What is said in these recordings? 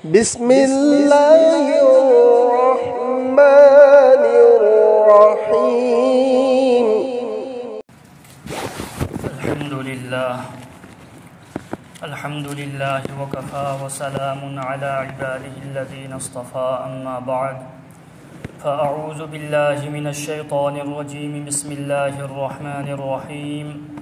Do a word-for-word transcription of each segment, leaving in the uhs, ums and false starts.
بسم الله الرحمن الرحيم. الحمد لله. الحمد لله وكفى وسلام على عباده الذين اصطفى، أما بعد، فأعوذ بالله من الشيطان الرجيم. بسم الله الرحمن الرحيم.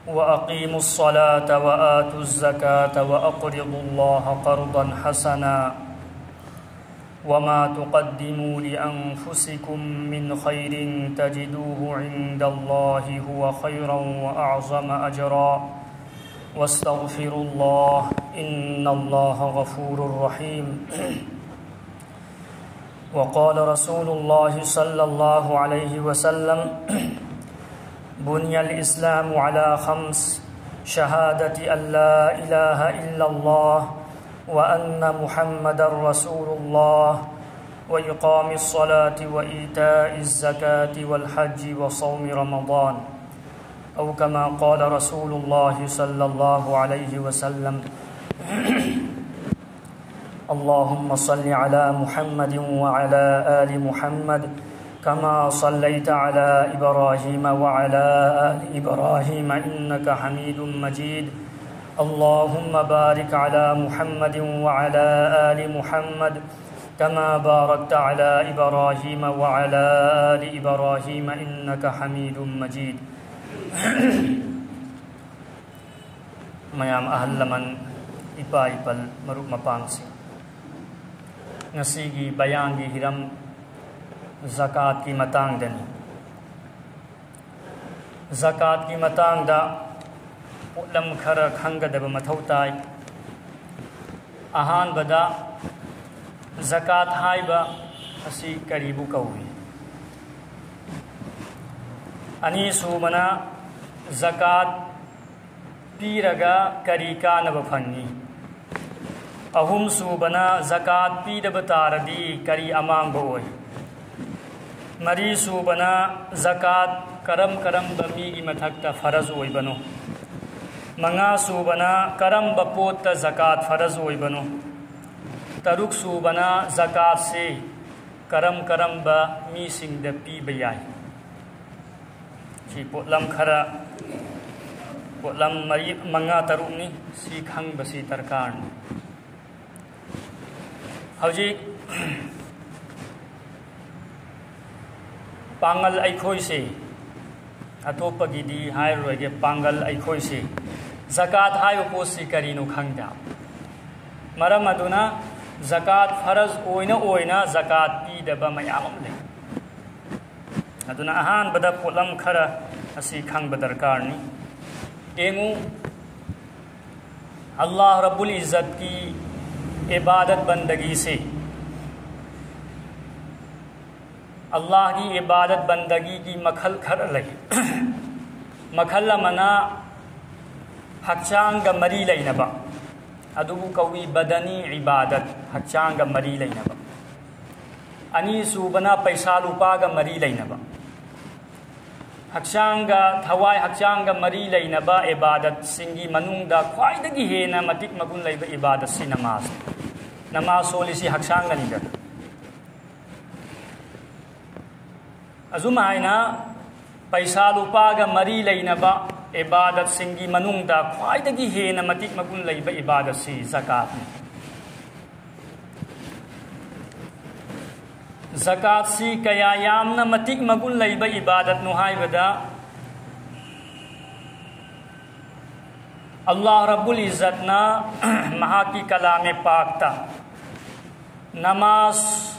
وأقيموا الصلاة وآتوا الزكاة وأقرضوا الله قرضا حسنا وما تقدموا لأنفسكم من خير تجدوه عند الله هو خيرا وأعظم أجرا واستغفروا الله إن الله غفور رحيم. وقال رسول الله صلى الله عليه وسلم: بني الإسلام على خمس، شهادة أن لا إله إلا الله وأن محمدا رسول الله وإقام الصلاة وإيتاء الزكاة والحج وصوم رمضان، أو كما قال رسول الله صلى الله عليه وسلم. اللهم صل على محمد وعلى آل محمد كما صليت على إبراهيم وعلى آل إبراهيم إنك حميد مجيد. اللهم بارك على محمد وعلى آل محمد كما باركت على إبراهيم وعلى آل إبراهيم إنك حميد مجيد. ꯃꯌꯥꯝ ꯑꯍꯜ ꯂꯃꯟ, ꯏꯄꯥ ꯏꯄꯜ, ꯃꯔꯨꯞ ꯃꯄꯥꯡꯁꯤꯡ, ꯉꯁꯤꯒꯤ ꯕꯌꯥꯟꯒꯤ ꯍꯤꯔꯝ ꯖꯀꯥꯠꯀꯤ ꯃꯇꯥꯡꯗꯅꯤ꯫ ꯖꯀꯥꯠꯀꯤ ꯃꯇꯥꯡꯗ ꯄꯣꯠꯂꯝ ꯈꯔ ꯈꯪꯒꯗꯕ ꯃꯊꯧ ꯇꯥꯏ꯫ ꯑꯍꯥꯟꯕꯗ, ꯖꯀꯥꯠ ꯍꯥꯏꯕ ꯑꯁꯤ ꯀꯔꯤꯕꯨ ꯀꯧꯏ? ꯑꯅꯤꯁꯨꯕꯅ, ꯖꯀꯥꯠ ꯄꯤꯔꯒ ꯀꯔꯤ ꯀꯥꯟꯅꯕ ꯐꯪꯏ? ꯑꯍꯨꯝꯁꯨꯕꯅ, ꯖꯀꯥꯠ ꯄꯤꯗꯕ ꯇꯥꯔꯗꯤ ꯀꯔꯤ ꯑꯃꯥꯡꯕ ꯑꯣꯏ? ꯃꯔꯤꯁꯨꯕꯅ, ꯖꯀꯥꯠ ꯀꯔꯝ ꯀꯔꯝꯕ ꯃꯤꯒꯤ ꯃꯊꯛꯇ ꯐꯔꯖ ꯑꯣꯏꯕꯅꯣ? ꯃꯉꯥ ꯁꯨꯕꯅ ꯀꯔꯝꯕ ꯄꯣꯠꯇ ꯖꯀꯥꯠ ꯐꯔꯖ ꯑꯣꯏꯕꯅꯣ? ꯇꯔꯨꯛ ꯁꯨꯕꯅ ꯖꯀꯥꯠꯁꯤ ꯀꯔꯝ ꯀꯔꯝꯕ ꯃꯤꯁꯤꯡꯗ ꯄꯤꯕ ꯌꯥꯏ? ꯁꯤ ꯄꯣꯠꯂꯝ ꯈꯔ, ꯄꯣꯠꯂꯝ ꯃꯔꯤ, ꯃꯉꯥ, ꯇꯔꯨꯛꯅꯤ꯫ ꯁꯤ ꯈꯪꯕꯁꯤ ꯗꯔꯀꯥꯔꯅꯤ꯫ ꯍꯧꯖꯤꯛ ꯄꯥꯡꯒꯜ ꯑꯩꯈꯣꯏꯁꯦ, ꯑꯇꯣꯞꯄꯒꯤꯗꯤ ꯍꯥꯏꯔꯔꯣꯏꯒꯦ, ꯄꯥꯡꯒꯜ ꯑꯩꯈꯣꯏꯁꯦ ꯖꯀꯥꯠ ꯍꯥꯏꯕ ꯄꯣꯠꯁꯤ ꯀꯔꯤꯅꯣ ꯈꯪꯗꯦ꯫ ꯃꯔꯝ ꯑꯗꯨꯅ ꯖꯀꯥꯠ ꯐꯔꯖ ꯑꯣꯏꯅ ꯑꯣꯏꯅ ꯖꯀꯥꯠ ꯄꯤꯗꯕ ꯃꯌꯥꯝ ꯑꯃ ꯂꯩ꯫ ꯑꯗꯨꯅ ꯑꯍꯥꯟꯕꯗ ꯄꯣꯠꯂꯝ ꯈꯔ ꯑꯁꯤ ꯈꯪꯕ ꯗꯔꯀꯥꯔꯅꯤ꯫ ꯌꯦꯡꯉꯨ, ꯑꯜꯂꯥꯍ ꯔꯕꯨꯜ ꯏꯖꯠꯀꯤ ꯏꯕꯥꯗꯠ ꯕꯟꯗꯒꯤꯁꯦ, ꯑꯜꯂꯥꯍꯒꯤ ꯏꯕꯥꯗꯠ ꯕꯟꯗꯒꯤꯒꯤ ꯃꯈꯜ ꯈꯔ ꯂꯩ꯫ ꯃꯈꯜ ꯑꯃꯅ ꯍꯛꯆꯥꯡꯒ ꯃꯔꯤ ꯂꯩꯅꯕ, ꯑꯗꯨꯕꯨ ꯀꯧꯏ ꯕꯗꯅꯤ ꯏꯕꯥꯗꯠ, ꯍꯛꯆꯥꯡꯒ ꯃꯔꯤ ꯂꯩꯅꯕ꯫ ꯑꯅꯤꯁꯨꯕꯅ ꯄꯩꯁꯥ ꯂꯨꯄꯥꯒ ꯃꯔꯤ ꯂꯩꯅꯕ꯫ ꯍꯛꯆꯥꯡꯒ, ꯊꯋꯥꯏ ꯍꯛꯆꯥꯡꯒ ꯃꯔꯤ ꯂꯩꯅꯕ ꯏꯕꯥꯗꯠꯁꯤꯡꯒꯤ ꯃꯅꯨꯡꯗ ꯈ꯭ꯋꯥꯏꯗꯒꯤ ꯍꯦꯟꯅ ꯃꯇꯤꯛ ꯃꯒꯨꯟ ꯂꯩꯕ ꯏꯕꯥꯗꯠꯁꯤ ꯅꯃꯥꯖꯅꯤ꯫ ꯅꯃꯥꯖ ꯁꯣꯜꯂꯤꯁꯤ ꯍꯛꯆꯥꯡꯅꯅꯤꯗꯅ꯫ ꯑꯁꯨꯝ ꯍꯥꯏꯅ ꯄꯩꯁꯥ ꯂꯨꯄꯥꯒ ꯃꯔꯤ ꯂꯩꯅꯕ ꯏꯕꯥꯗꯠꯁꯤꯡꯒꯤ ꯃꯅꯨꯡꯗ ꯈ꯭ꯋꯥꯏꯗꯒꯤ ꯍꯦꯟꯅ ꯃꯇꯤꯛ ꯃꯒꯨꯟ ꯂꯩꯕ ꯏꯕꯥꯗꯠꯁꯤ ꯖꯀꯥꯠꯅꯤ꯫ ꯖꯀꯥꯠꯁꯤ ꯀꯌꯥ ꯌꯥꯝꯅ ꯃꯇꯤꯛ ꯃꯒꯨꯟ ꯂꯩꯕ ꯏꯕꯥꯗꯠꯅꯣ ꯍꯥꯏꯕꯗ, ꯑꯜꯂꯥꯍ ꯔꯕꯨꯜ ꯏꯖꯠꯅ ꯃꯍꯥꯛꯀꯤ ꯀꯂꯥꯃꯦ ꯄꯥꯛꯇ ꯅꯃꯥꯖ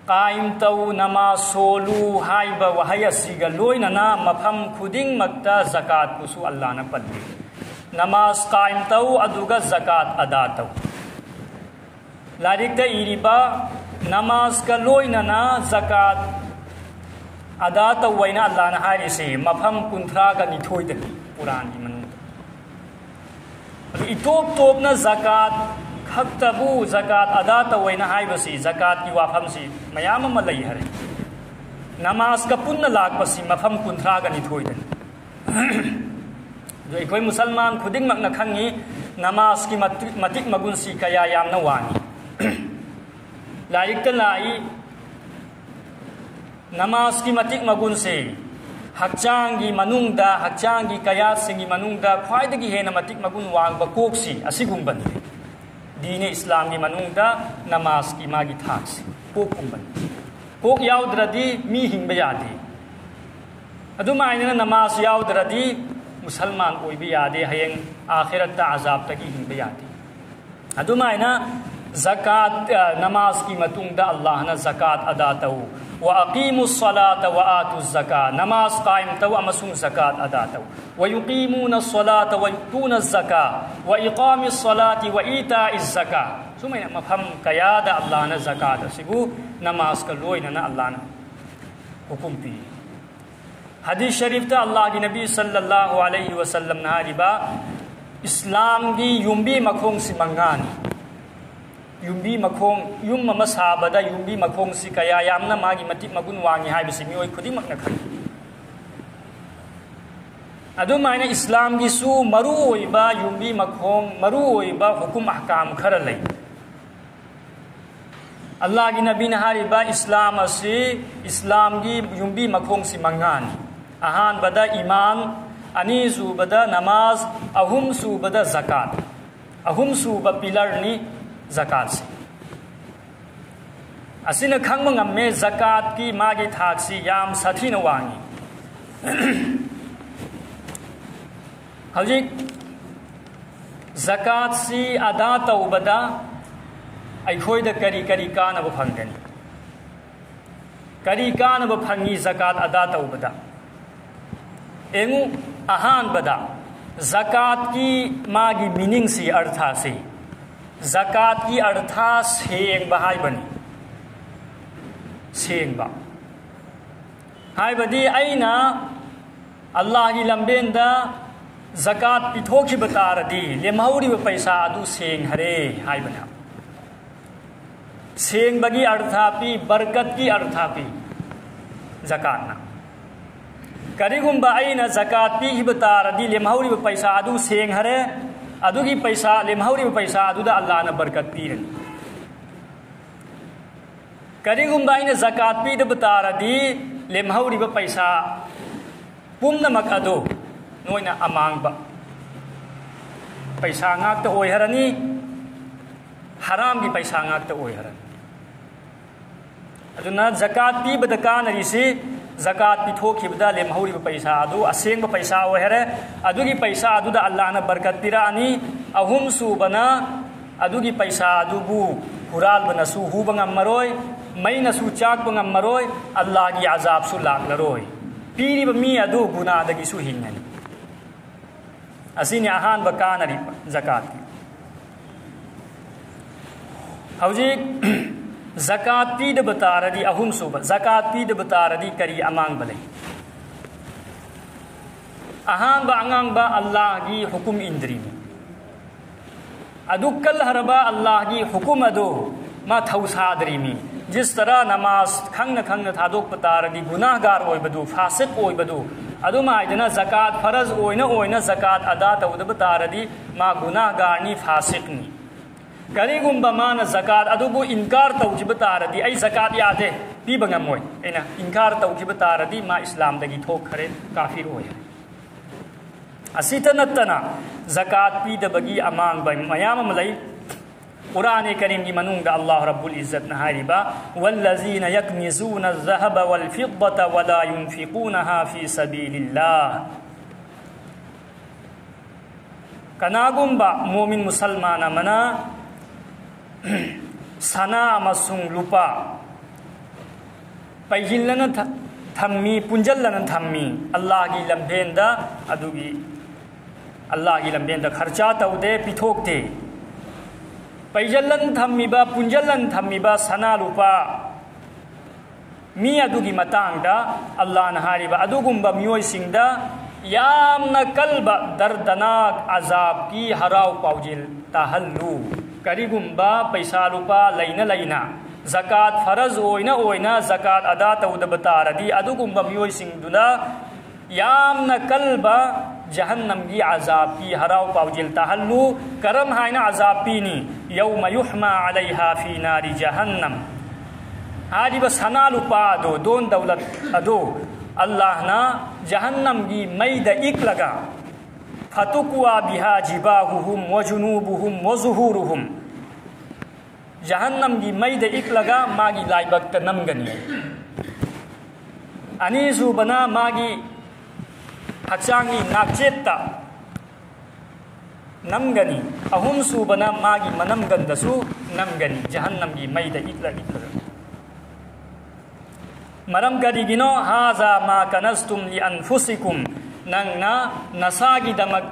ꯀꯥꯏꯝ ꯇꯧ, ꯅꯃꯥꯖ ꯁꯣꯜꯂꯨ ꯍꯥꯏꯕ ꯋꯥꯍꯩ ꯑꯁꯤꯒ ꯂꯣꯏꯅꯅ ꯃꯐꯝ ꯈꯨꯗꯤꯡꯃꯛꯇ ꯖꯀꯥꯠꯄꯨꯁꯨ ꯑꯜꯂꯥꯍꯅ ꯄꯜꯂꯤ꯫ ꯅꯃꯥꯖ ꯀꯥꯏꯝ ꯇꯧ, ꯑꯗꯨꯒ ꯖꯀꯥꯠ ꯑꯗꯥ ꯇꯧ꯫ ꯂꯥꯏꯔꯤꯛꯇ ꯏꯔꯤꯕ ꯅꯃꯥꯖꯀ ꯂꯣꯏꯅꯅ ꯖꯀꯥꯠ ꯑꯗꯥ ꯇꯧ ꯍꯥꯏꯅ ꯑꯜꯂꯥꯍꯅ ꯍꯥꯏꯔꯤꯁꯤ ꯃꯐꯝ ꯀꯨꯟꯊ꯭ꯔꯥꯒ ꯅꯤꯊꯣꯏꯗꯅꯤ ꯀꯨꯔꯥꯟꯒꯤ ꯃꯅꯨꯡꯗ꯫ ꯑꯗꯨ ꯏꯇꯣꯞ ꯇꯣꯞꯅ ꯖꯀꯥꯠ ꯈꯛꯇꯕꯨ ꯖꯀꯥꯠ ꯑꯗꯥ ꯇꯧ ꯍꯥꯏꯅ ꯍꯥꯏꯕꯁꯤ, ꯖꯀꯥꯠꯀꯤ ꯋꯥꯐꯝꯁꯤ ꯃꯌꯥꯝ ꯑꯃ ꯂꯩ ꯍꯥꯏꯔꯦ꯫ ꯅꯃꯥꯖꯀ ꯄꯨꯟꯅ ꯂꯥꯛꯄꯁꯤ ꯃꯐꯝ ꯀꯨꯟꯊ꯭ꯔꯥꯒ ꯅꯤꯊꯣꯏꯗꯅꯤ꯫ ꯑꯗꯨ ꯑꯩꯈꯣꯏ ꯃꯨꯁꯜꯃꯥꯟ ꯈꯨꯗꯤꯡꯃꯛꯅ ꯈꯪꯉꯤ, ꯅꯃꯥꯖꯀꯤ ꯃꯇꯤꯛ ꯃꯇꯤꯛ ꯃꯒꯨꯟꯁꯤ ꯀꯌꯥ ꯌꯥꯝꯅ ꯋꯥꯡꯉꯤ꯫ ꯂꯥꯏꯔꯤꯛꯇ ꯂꯥꯛꯏ, ꯅꯃꯥꯖꯀꯤ ꯃꯇꯤꯛ ꯃꯒꯨꯟꯁꯤ ꯍꯛꯆꯥꯡꯒꯤ ꯃꯅꯨꯡꯗ, ꯍꯛꯆꯥꯡꯒꯤ ꯀꯌꯥꯠꯁꯤꯡꯒꯤ ꯃꯅꯨꯡꯗ ꯈ꯭ꯋꯥꯏꯗꯒꯤ ꯍꯦꯟꯅ ꯃꯇꯤꯛ ꯃꯒꯨꯟ ꯋꯥꯡꯕ ꯀꯣꯛꯁꯤ ꯑꯁꯤꯒꯨꯝꯕꯅꯤ꯫ ꯗꯤꯅꯦ ꯏꯁꯂꯥꯝꯒꯤ ꯃꯅꯨꯡꯗ ꯅꯃꯥꯖꯀꯤ ꯃꯥꯒꯤ ꯊꯥꯛꯁꯤ ꯀꯣꯛꯀꯨꯝꯕꯅꯤ꯫ ꯀꯣꯛ ꯌꯥꯎꯗ꯭ꯔꯗꯤ ꯃꯤ ꯍꯤꯡꯕ ꯌꯥꯗꯦ꯫ ꯑꯗꯨꯃꯥꯏꯅ ꯅꯃꯥꯖ ꯌꯥꯎꯗ꯭ꯔꯗꯤ ꯃꯨꯁꯜꯃꯥꯟ ꯑꯣꯏꯕ ꯌꯥꯗꯦ, ꯍꯌꯦꯡ ꯑꯥꯈꯤꯔꯠꯇ ꯑꯖꯥꯕꯇꯒꯤ ꯍꯤꯡꯕ ꯌꯥꯗꯦ꯫ ꯑꯗꯨꯃꯥꯏꯅ ꯖꯀꯥꯠ, ꯑ, ꯅꯃꯥꯖꯀꯤ ꯃꯇꯨꯡꯗ ꯑꯜꯂꯥꯍꯅ ꯖꯀꯥꯠ ꯑꯗꯥ ꯇꯧ꯫ "ꯋꯥ ꯑꯀꯤꯃꯨ ꯁꯂꯥꯇ ꯋꯥ ꯑꯥꯇꯨ ꯖꯀꯥ", ꯅꯃꯥꯖ ꯀꯥꯏꯝ ꯇꯧ ꯑꯃꯁꯨꯡ ꯖꯀꯥꯠ ꯑꯗꯥ ꯇꯧ꯫ "ꯋꯥ ꯌꯨꯀꯤꯃꯨꯅ ꯁꯂꯥꯇ ꯋꯥ ꯌꯨꯇꯨꯅ ꯖꯀꯥ, ꯋꯥ ꯏꯀꯥꯃꯤ ꯁꯂꯥꯇꯤ ꯋꯥ ꯏꯇꯥ ꯏꯖꯀꯥ", ꯁꯨꯃꯥꯏꯅ ꯃꯐꯝ ꯀꯌꯥꯗ ꯑꯜꯂꯥꯍꯅ ꯖꯀꯥꯠ ꯑꯁꯤꯕꯨ ꯅꯃꯥꯖꯀ ꯂꯣꯏꯅꯅ ꯑꯜꯂꯥꯍꯅ ꯍꯨꯀꯨꯝ ꯄꯤ꯫ ꯍꯗꯤꯁ ꯁꯔꯤꯐꯇ ꯑꯜꯂꯥꯍꯒꯤ ꯅꯕꯤ ꯁꯜꯂꯜꯂꯥꯍꯨ ꯑꯂꯩꯍꯤ ꯋꯥꯁꯜꯂꯝꯅ ꯍꯥꯏꯔꯤꯕ, ꯏꯁꯂꯥꯝꯒꯤ ꯌꯨꯝꯕꯤ ꯃꯈꯣꯡꯁꯤ ꯃꯉꯥꯅꯤ꯫ ꯌꯨꯝꯕꯤ ꯃꯈꯣꯡ, ꯌꯨꯝ ꯑꯃ ꯁꯥꯕꯗ ꯌꯨꯝꯕꯤ ꯃꯈꯣꯡꯁꯤ ꯀꯌꯥ ꯌꯥꯝꯅ ꯃꯥꯒꯤ ꯃꯇꯤꯛ ꯃꯒꯨꯟ ꯋꯥꯡꯉꯤ ꯍꯥꯏꯕꯁꯤ ꯃꯤꯑꯣꯏ ꯈꯨꯗꯤꯡꯃꯛꯅ ꯈꯪꯏ꯫ ꯑꯗꯨꯃꯥꯏꯅ ꯏꯁꯂꯥꯝꯒꯤꯁꯨ ꯃꯔꯨꯑꯣꯏꯕ ꯌꯨꯝꯕꯤ ꯃꯈꯣꯡ, ꯃꯔꯨꯑꯣꯏꯕ ꯍꯨꯀꯨꯝ ꯑꯍꯀꯥꯝ ꯈꯔ ꯂꯩ꯫ ꯑꯜꯂꯥꯍꯒꯤ ꯅꯕꯤꯅ ꯍꯥꯏꯔꯤꯕ ꯏꯁꯂꯥꯝ ꯑꯁꯤ, ꯏꯁꯂꯥꯝꯒꯤ ꯌꯨꯝꯕꯤ ꯃꯈꯣꯡꯁꯤ ꯃꯉꯥꯅꯤ꯫ ꯑꯍꯥꯟꯕꯗ ꯏꯃꯥꯟ, ꯑꯅꯤꯁꯨꯕꯗ ꯅꯃꯥꯖ, ꯑꯍꯨꯝꯁꯨꯕꯗ ꯖꯀꯥꯠ꯫ ꯑꯍꯨꯝꯁꯨꯕ ꯄꯤꯂꯔꯅꯤ ꯖꯀꯥꯠꯁꯤ꯫ ꯑꯁꯤꯅ ꯈꯪꯕ ꯉꯝꯃꯦ ꯖꯀꯥꯠꯀꯤ ꯃꯥꯒꯤ ꯊꯥꯛꯁꯤ ꯌꯥꯝ ꯁꯥꯊꯤꯅ ꯋꯥꯡꯉꯤ꯫ ꯍꯧꯖꯤꯛ ꯖꯀꯥꯠꯁꯤ ꯑꯗꯥ ꯇꯧꯕꯗ ꯑꯩꯈꯣꯏꯗ ꯀꯔꯤ ꯀꯔꯤ ꯀꯥꯟꯅꯕ ꯐꯪꯒꯅꯤ? ꯀꯔꯤ ꯀꯥꯟꯅꯕ ꯐꯪꯉꯤ ꯖꯀꯥꯠ ꯑꯗꯥ ꯇꯧꯕꯗ? ꯌꯦꯡꯉꯨ, ꯑꯍꯥꯟꯕꯗ ꯖꯀꯥꯠꯀꯤ ꯃꯥꯒꯤ ꯃꯤꯅꯤꯡꯁꯤ, ꯑꯔꯊꯁꯤ, ꯖꯀꯥꯠꯀꯤ ꯑꯔꯊ ꯁꯦꯡꯕ ꯍꯥꯏꯕꯅꯤ꯫ ꯁꯦꯡꯕ ꯍꯥꯏꯕꯗꯤ ꯑꯩꯅ ꯑꯜꯂꯥꯍꯒꯤ ꯂꯝꯕꯦꯟꯗ ꯖꯀꯥꯠ ꯄꯤꯊꯣꯛꯈꯤꯕ ꯇꯥꯔꯗꯤ ꯂꯦꯝꯍꯧꯔꯤꯕ ꯄꯩꯁꯥ ꯑꯗꯨ ꯁꯦꯡꯍꯔꯦ ꯍꯥꯏꯕꯅꯤ꯫ ꯁꯦꯡꯕꯒꯤ ꯑꯔꯊ ꯄꯤ, ꯕꯔꯀꯠꯀꯤ ꯑꯔꯊ ꯄꯤ ꯖꯀꯥꯠꯅ꯫ ꯀꯔꯤꯒꯨꯝꯕ ꯑꯩꯅ ꯖꯀꯥꯠ ꯄꯤꯈꯤꯕ ꯇꯥꯔꯗꯤ, ꯂꯦꯝꯍꯧꯔꯤꯕ ꯄꯩꯁꯥ ꯑꯗꯨ ꯁꯦꯡꯍꯔꯦ, ꯑꯗꯨꯒꯤ ꯄꯩꯁꯥ, ꯂꯦꯝꯍꯧꯔꯤꯕ ꯄꯩꯁꯥ ꯑꯗꯨꯗ ꯑꯜꯂꯥꯍꯅ ꯕꯔꯀꯠ ꯄꯤꯔꯅꯤ꯫ ꯀꯔꯤꯒꯨꯝꯕ ꯑꯩꯅ ꯖꯀꯥꯠ ꯄꯤꯗꯕ ꯇꯥꯔꯗꯤ, ꯂꯦꯝꯍꯧꯔꯤꯕ ꯄꯩꯁꯥ ꯄꯨꯝꯅꯃꯛ ꯑꯗꯨ ꯅꯣꯏꯅ ꯑꯃꯥꯡꯕ ꯄꯩꯁꯥ ꯉꯥꯛꯇ ꯑꯣꯏꯍꯔꯅꯤ, ꯍꯔꯥꯝꯒꯤ ꯄꯩꯁꯥ ꯉꯥꯛꯇ ꯑꯣꯏꯍꯔꯅꯤ꯫ ꯑꯗꯨꯅ ꯖꯀꯥꯠ ꯄꯤꯕꯗ ꯀꯥꯟꯅꯔꯤꯁꯤ, ꯖꯀꯥꯠ ꯄꯤꯊꯣꯛꯈꯤꯕꯗ ꯂꯦꯝꯍꯧꯔꯤꯕ ꯄꯩꯁꯥ ꯑꯗꯨ ꯑꯁꯦꯡꯕ ꯄꯩꯁꯥ ꯑꯣꯏꯍꯔꯦ꯫ ꯑꯗꯨꯒꯤ ꯄꯩꯁꯥ ꯑꯗꯨꯗ ꯑꯜꯂꯥꯍꯅ ꯕꯔꯀꯠ ꯄꯤꯔꯛꯑꯅꯤ꯫ ꯑꯍꯨꯝꯁꯨꯕꯅ, ꯑꯗꯨꯒꯤ ꯄꯩꯁꯥ ꯑꯗꯨꯕꯨ ꯍꯨꯔꯥꯜꯕꯅꯁꯨ ꯍꯨꯕ ꯉꯝꯃꯔꯣꯏ, ꯃꯩꯅꯁꯨ ꯆꯥꯛꯄ ꯉꯝꯃꯔꯣꯏ, ꯑꯜꯂꯥꯍꯒꯤ ꯑꯖꯥꯕꯁꯨ ꯂꯥꯛꯂꯔꯣꯏ꯫ ꯄꯤꯔꯤꯕ ꯃꯤ ꯑꯗꯨ ꯒꯨꯅꯥꯗꯒꯤꯁꯨ ꯍꯤꯡꯒꯅꯤ꯫ ꯑꯁꯤꯅꯤ ꯑꯍꯥꯟꯕ ꯀꯥꯟꯅꯔꯤꯕ ꯖꯀꯥꯠꯀꯤ꯫ ꯍꯧꯖꯤꯛ ꯖꯀꯥꯠ ꯄꯤꯗꯕ ꯇꯥꯔꯗꯤ, ꯑꯍꯨꯝꯁꯨꯕ, ꯖꯀꯥꯠ ꯄꯤꯗꯕ ꯇꯥꯔꯗꯤ ꯀꯔꯤ ꯑꯃꯥꯡꯕ ꯂꯩ? ꯑꯍꯥꯟꯕ ꯑꯉꯥꯡꯕ ꯑꯜꯂꯥꯍꯒꯤ ꯍꯨꯀꯨꯝ ꯏꯟꯗ꯭ꯔꯤꯅꯤ꯫ ꯑꯗꯨ ꯀꯜꯍꯔꯕ ꯑꯜꯂꯥꯍꯒꯤ ꯍꯨꯀꯨꯝ ꯑꯗꯨ ꯃꯥ ꯊꯧꯁꯥꯗ꯭ꯔꯤꯃꯤ꯫ ꯖꯤꯁ ꯇꯔꯥ ꯅꯃꯥꯖ ꯈꯪꯅ ꯈꯪꯅ ꯊꯥꯗꯣꯛꯄ ꯇꯥꯔꯗꯤ ꯒꯨꯅꯥꯍꯒꯥꯔ ꯑꯣꯏꯕꯗꯨ, ꯐꯥꯁꯤꯛ ꯑꯣꯏꯕꯗꯨ, ꯑꯗꯨꯃꯥꯏꯗꯅ ꯖꯀꯥꯠ ꯐꯔꯖ ꯑꯣꯏꯅ ꯑꯣꯏꯅ ꯖꯀꯥꯠ ꯑꯗꯥ ꯇꯧꯗꯕ ꯇꯥꯔꯗꯤ ꯃꯥ ꯒꯨꯅꯥꯍꯒꯥꯔꯅꯤ, ꯐꯥꯁꯤꯛꯅꯤ꯫ ꯀꯔꯤꯒꯨꯝꯕ ꯃꯥꯅ ꯖꯀꯥꯠ ꯑꯗꯨꯕꯨ ꯏꯟꯀꯥꯔ ꯇꯧꯈꯤꯕ ꯇꯥꯔꯗꯤ, "ꯑꯩ ꯖꯀꯥꯠ ꯌꯥꯗꯦ, ꯄꯤꯕ ꯉꯝꯃꯣꯏ," ꯑꯩꯅ ꯏꯟꯀꯥꯔ ꯇꯧꯈꯤꯕ ꯇꯥꯔꯗꯤ ꯃꯥ ꯏꯁꯂꯥꯝꯗꯒꯤ ꯊꯣꯛꯈ꯭ꯔꯦ, ꯀꯥꯐꯤꯔ ꯑꯣꯏꯔꯦ꯫ ꯑꯁꯤꯇ ꯅꯠꯇꯅ ꯖꯀꯥꯠ ꯄꯤꯗꯕꯒꯤ ꯑꯃꯥꯡꯕ ꯃꯌꯥꯝ ꯑꯃ ꯂꯩ꯫ ꯀꯨꯔꯥꯟ ꯀꯔꯤꯝꯒꯤ ꯃꯅꯨꯡꯗ ꯑꯜꯂꯥꯍ ꯔꯕꯨꯜ ꯏꯖꯠꯅ ꯍꯥꯏꯔꯤꯕ, "والذين يكنزون الذهب والفضة ولا ينفقونها في سبيل الله." ꯀꯅꯥꯒꯨꯝꯕ ꯃꯣꯃꯤꯟ ꯃꯨꯁꯜꯃꯥꯟ ꯑꯃꯅ ꯁꯅꯥ ꯑꯃꯁꯨꯡ ꯂꯨꯄꯥ ꯄꯩꯁꯤꯜꯂꯅ ꯊ-, ꯊꯝꯃꯤ, ꯄꯨꯟꯁꯤꯜꯂꯅ ꯊꯝꯃꯤ, ꯑꯜꯂꯥꯍꯒꯤ ꯂꯝꯕꯦꯟꯗ, ꯑꯗꯨꯒꯤ ꯑꯜꯂꯥꯍꯒꯤ ꯂꯝꯕꯦꯟꯗ ꯈꯔꯆꯥ ꯇꯧꯗꯦ, ꯄꯤꯊꯣꯛꯇꯦ꯫ ꯄꯩꯁꯤꯜꯂꯅ ꯊꯝꯃꯤꯕ, ꯄꯨꯟꯁꯤꯜꯂꯅ ꯊꯝꯃꯤꯕ ꯁꯅꯥ ꯂꯨꯄꯥ ꯃꯤ ꯑꯗꯨꯒꯤ ꯃꯇꯥꯡꯗ ꯑꯜꯂꯥꯍꯅ ꯍꯥꯏꯔꯤꯕ, ꯑꯗꯨꯒꯨꯝꯕ ꯃꯤꯑꯣꯏꯁꯤꯡꯗ ꯌꯥꯝꯅ ꯀꯜꯕ ꯗꯔꯗꯅꯥꯛ ꯑꯖꯥꯕꯀꯤ ꯍꯔꯥꯎ ꯄꯥꯎꯖꯦꯜ ꯇꯥꯍꯜꯂꯨ꯫ ꯀꯔꯤꯒꯨꯝꯕ ꯄꯩꯁꯥ ꯂꯨꯄꯥ ꯂꯩꯅ ꯂꯩꯅ ꯖꯀꯥꯠ ꯐꯔꯖ ꯑꯣꯏꯅ ꯑꯣꯏꯅ ꯖꯀꯥꯠ ꯑꯗꯥ ꯇꯧꯗꯕ ꯇꯥꯔꯗꯤ, ꯑꯗꯨꯒꯨꯝꯕ ꯃꯤꯑꯣꯏꯁꯤꯡꯗꯨꯅ ꯌꯥꯝꯅ ꯀꯜꯕ ꯖꯍꯟꯅꯝꯒꯤ ꯑꯖꯥꯕ ꯄꯤ꯫ ꯍꯔꯥꯎ ꯄꯥꯎꯖꯦꯜ ꯇꯥꯍꯜꯂꯨ꯫ ꯀꯔꯝ ꯍꯥꯏꯅ ꯑꯖꯥꯕ ꯄꯤꯅꯤ? "ꯌꯧꯃ ꯌꯨꯍꯃꯥ ꯑꯂꯩꯍꯥ ꯐꯤ ꯅꯥꯔꯤ ꯖꯍꯟꯅꯝ"꯫ ꯍꯥꯏꯔꯤꯕ ꯁꯅꯥ ꯂꯨꯄꯥ ꯑꯗꯨ, ꯗꯣꯟ ꯗꯧꯂꯠ ꯑꯗꯨ ꯑꯜꯂꯥꯍꯅ ꯖꯍꯟꯅꯝꯒꯤ ꯃꯩꯗ ꯏꯛꯂꯒ, "ꯐꯇꯨꯛꯋꯥ ꯕꯤꯍꯥ ꯖꯤꯕꯥꯍꯨꯍꯨꯝ ꯋ ꯖꯨꯅꯨꯕꯨꯍꯨꯝ ꯋ ꯖꯨꯍꯨꯔꯨꯍꯨꯝ"꯫ ꯖꯍꯟꯅꯝꯒꯤ ꯃꯩꯗ ꯏꯛꯂꯒ ꯃꯥꯒꯤ ꯂꯥꯏꯕꯛꯇ ꯅꯝꯒꯅꯤ꯫ ꯑꯅꯤꯁꯨꯕꯅ ꯃꯥꯒꯤ ꯍꯛꯆꯥꯡꯒꯤ ꯅꯥꯛꯆꯦꯠꯇ ꯅꯝꯒꯅꯤ꯫ ꯑꯍꯨꯝꯁꯨꯕꯅ ꯃꯥꯒꯤ ꯃꯅꯝꯒꯟꯗꯁꯨ ꯅꯝꯒꯅꯤ, ꯖꯍꯟꯅꯝꯒꯤ ꯃꯩꯗ ꯏꯛꯂ ꯏꯛꯂꯒ꯫ ꯃꯔꯝ ꯀꯔꯤꯒꯤꯅꯣ? "ꯍꯥꯖꯥ ꯃꯥ ꯀꯅꯁꯇꯨꯝ ꯂꯤ ꯑꯟꯐꯨꯁꯤꯀꯨꯝ"꯫ ꯅꯪꯅ ꯅꯁꯥꯒꯤꯗꯃꯛ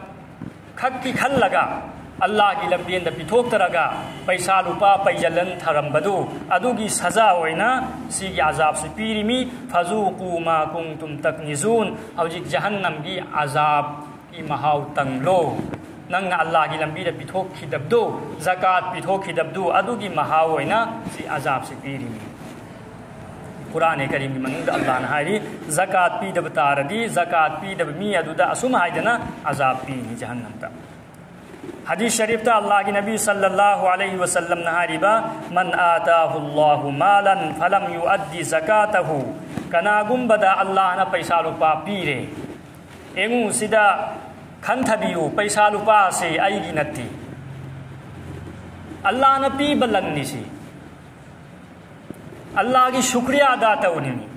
ꯈꯛꯀꯤ ꯈꯜꯂꯒ ꯑꯜꯂꯥꯍꯒꯤ ꯂꯝꯕꯦꯟꯗ ꯄꯤꯊꯣꯛꯇꯔꯒ ꯄꯩꯁꯥ ꯂꯨꯄꯥ ꯄꯩꯖꯜꯂꯟ ꯊꯔꯝꯕꯗꯨ, ꯑꯗꯨꯒꯤ ꯁꯖꯥ ꯑꯣꯏꯅ ꯁꯤꯒꯤ ꯑꯖꯥꯕꯁꯤ ꯄꯤꯔꯤꯃꯤ꯫ "ꯐꯖꯨꯀꯨ ꯃꯥ ꯀꯨꯟꯇꯨꯝ ꯇꯛꯅꯤꯖꯨꯟ"꯫ ꯍꯧꯖꯤꯛ ꯖꯍꯟꯅꯝꯒꯤ ꯑꯖꯥꯕ ꯒꯤ ꯃꯍꯥꯎ ꯇꯪꯂꯣ꯫ ꯅꯪꯅ ꯑꯜꯂꯥꯍꯒꯤ ꯂꯝꯕꯤꯗ ꯄꯤꯊꯣꯛꯈꯤꯗꯕꯗꯨ, ꯖꯀꯥꯠ ꯄꯤꯊꯣꯛꯈꯤꯗꯕꯗꯨ, ꯑꯗꯨꯒꯤ ꯃꯍꯥꯎ ꯑꯣꯏꯅ ꯁꯤ ꯑꯖꯥꯕꯁꯤ ꯄꯤꯔꯤꯅꯤ꯫ ꯀꯨꯔꯥꯟ ꯀꯔꯤꯝꯒꯤ ꯃꯅꯨꯡꯗ ꯑꯜꯂꯥꯍꯅ ꯍꯥꯏꯔꯤ, ꯖꯀꯥꯠ ꯄꯤꯗꯕ ꯇꯥꯔꯗꯤ, ꯖꯀꯥꯠ ꯄꯤꯗꯕ ꯃꯤ ꯑꯗꯨꯗ ꯑꯁꯨꯝ ꯍꯥꯏꯗꯅ ꯑꯖꯥꯕ ꯄꯤꯅꯤ ꯖꯍꯟꯅꯝꯗ꯫ ꯍꯗꯤꯁ ꯁꯔꯤꯐꯇ ꯑꯜꯂꯥꯍꯒꯤ ꯅꯕꯤ ꯁꯜꯂꯜꯂꯥꯍꯨ ꯑꯂꯩꯍꯤ ꯋꯁꯜꯂꯝꯅ ꯍꯥꯏꯔꯤꯕ, "ꯃꯟ ꯑꯥꯇꯥꯍꯨ ꯑꯜꯂꯥꯍꯨ ꯃꯥꯂꯟ ꯐꯂꯝ ꯌꯨꯑꯗꯗꯤ ꯖꯀꯥꯇꯍꯨ"꯫ ꯀꯅꯥꯒꯨꯝꯕꯗ ꯑꯜꯂꯥꯍꯅ ꯄꯩꯁꯥ ꯂꯨꯄꯥ ꯄꯤꯔꯦ, ꯌꯦꯡꯉꯨ, ꯁꯤꯗ ꯈꯟꯊꯕꯤꯌꯨ, ꯄꯩꯁꯥ ꯂꯨꯄꯥ ꯑꯁꯤ ꯑꯩꯒꯤ ꯅꯠꯇꯦ꯫ ꯑꯜꯂꯥꯍꯅ ꯄꯤꯕ ꯂꯟꯅꯤ ꯁꯤ꯫ ꯑꯜꯂꯥꯍꯒꯤ ꯁꯨꯀ꯭ꯔꯤꯌꯥ ꯑꯗꯥ ꯇꯧꯅꯤꯡꯉꯤ꯫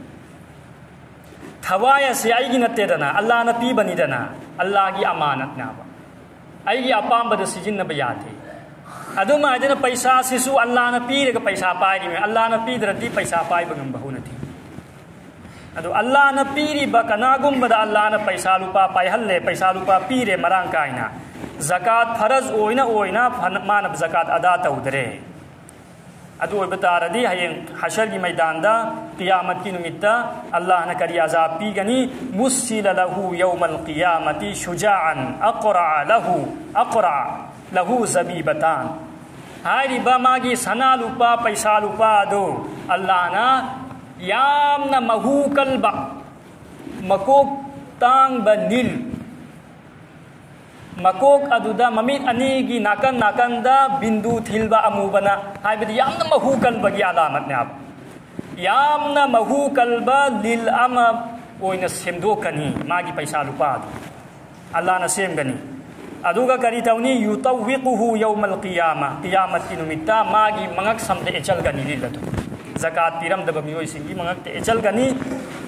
ꯊꯋꯥꯏ ꯑꯁꯤ ꯑꯩꯒꯤ ꯅꯠꯇꯦꯗꯅ, ꯑꯜꯂꯥꯍꯅ ꯄꯤꯕꯅꯤꯗꯅ, ꯑꯜꯂꯥꯍꯒꯤ ꯑꯃꯥꯅꯠꯅꯦꯕ꯫ ꯑꯩꯒꯤ ꯑꯄꯥꯝꯕꯗ ꯁꯤꯖꯤꯟꯅꯕ ꯌꯥꯗꯦ꯫ ꯑꯗꯨꯃꯥꯏꯗꯅ ꯄꯩꯁꯥꯁꯤꯁꯨ ꯑꯜꯂꯥꯍꯅ ꯄꯤꯔꯒ ꯄꯩꯁꯥ ꯄꯥꯏꯔꯤꯃꯤ, ꯑꯜꯂꯥꯍꯅ ꯄꯤꯗ꯭ꯔꯗꯤ ꯄꯩꯁꯥ ꯄꯥꯏꯕ ꯉꯝꯕ ꯍꯧꯅꯗꯦ꯫ ꯑꯗꯨ ꯑꯜꯂꯥꯍꯅ ꯄꯤꯔꯤꯕ, ꯀꯅꯥꯒꯨꯝꯕꯗ ꯑꯜꯂꯥꯍꯅ ꯄꯩꯁꯥ ꯂꯨꯄꯥ ꯄꯥꯏꯍꯜꯂꯦ, ꯄꯩꯁꯥ ꯂꯨꯄꯥ ꯄꯤꯔꯦ ꯃꯔꯥꯡ ꯀꯥꯏꯅ, ꯖꯀꯥꯠ ꯐꯔꯖ ꯑꯣꯏꯅ ꯑꯣꯏꯅ ꯐꯅ-, ꯃꯥꯅ ꯖꯀꯥꯠ ꯑꯗꯥ ꯇꯧꯗ꯭ꯔꯦ꯫ ꯑꯗꯨ ꯑꯣꯏꯕ ꯇꯥꯔꯗꯤ ꯍꯌꯦꯡ ꯍꯁꯔꯒꯤ ꯃꯩꯗꯥꯟꯗ, ꯀꯤꯌꯥꯃꯠꯀꯤ ꯅꯨꯃꯤꯠꯇ ꯑꯜꯂꯥꯍꯅ ꯀꯔꯤ ꯑꯖꯥꯕ ꯄꯤꯒꯅꯤ? "ꯃꯨꯁꯤꯂ ꯂꯍꯨ ꯌꯧꯃꯜ ꯀꯤꯌꯥꯃꯇꯤ ꯁꯨꯖꯥꯑꯟ ꯑꯛꯔꯥ ꯂꯍꯨ, ꯑꯛꯔꯥ ꯂꯍꯨ ꯖꯕꯤꯕꯇꯥꯟ"꯫ ꯍꯥꯏꯔꯤꯕ ꯃꯥꯒꯤ ꯁꯅꯥ ꯂꯨꯄꯥ, ꯄꯩꯁꯥ ꯂꯨꯄꯥ ꯑꯗꯨ ꯑꯜꯂꯥꯍꯅ ꯌꯥꯝꯅ ꯃꯍꯨ ꯀꯜꯕ, ꯃꯀꯣꯛ ꯇꯥꯡꯕ ꯅꯤꯜ, ꯃꯀꯣꯛ ꯑꯗꯨꯗ ꯃꯃꯤꯠ ꯑꯅꯤꯒꯤ ꯅꯥꯀꯟ ꯅꯥꯀꯟꯗ ꯕꯤꯟꯗꯨ ꯊꯤꯜꯕ ꯑꯃꯨꯕꯅ, ꯍꯥꯏꯕꯗꯤ ꯌꯥꯝꯅ ꯃꯍꯨ ꯀꯟꯕꯒꯤ ꯑꯂꯥꯃꯠꯅꯦꯕ꯫ ꯌꯥꯝꯅ ꯃꯍꯨ ꯀꯟꯕ ꯂꯤꯜ ꯑꯃ ꯑꯣꯏꯅ ꯁꯦꯝꯗꯣꯛꯀꯅꯤ꯫ ꯃꯥꯒꯤ ꯄꯩꯁꯥ ꯂꯨꯄꯥ ꯑꯗꯨ ꯑꯜꯂꯥꯅ ꯁꯦꯝꯒꯅꯤ꯫ ꯑꯗꯨꯒ ꯀꯔꯤ ꯇꯧꯅꯤ? ꯌꯨꯇꯧꯋꯤꯀꯨꯍꯨ ꯌꯧꯃꯜ ꯀꯤꯌꯥꯃ, ꯀꯤꯌꯥꯃꯠꯀꯤ ꯅꯨꯃꯤꯠꯇ ꯃꯥꯒꯤ ꯃꯉꯛ ꯁꯝꯗ ꯑꯦꯆꯜꯒꯅꯤ ꯂꯤꯜ ꯑꯗꯨ꯫ ꯖꯀꯥꯠ ꯄꯤꯔꯝꯗꯕ ꯃꯤꯑꯣꯏꯁꯤꯡꯒꯤ ꯃꯉꯛꯇ ꯑꯦꯆꯜꯒꯅꯤ꯫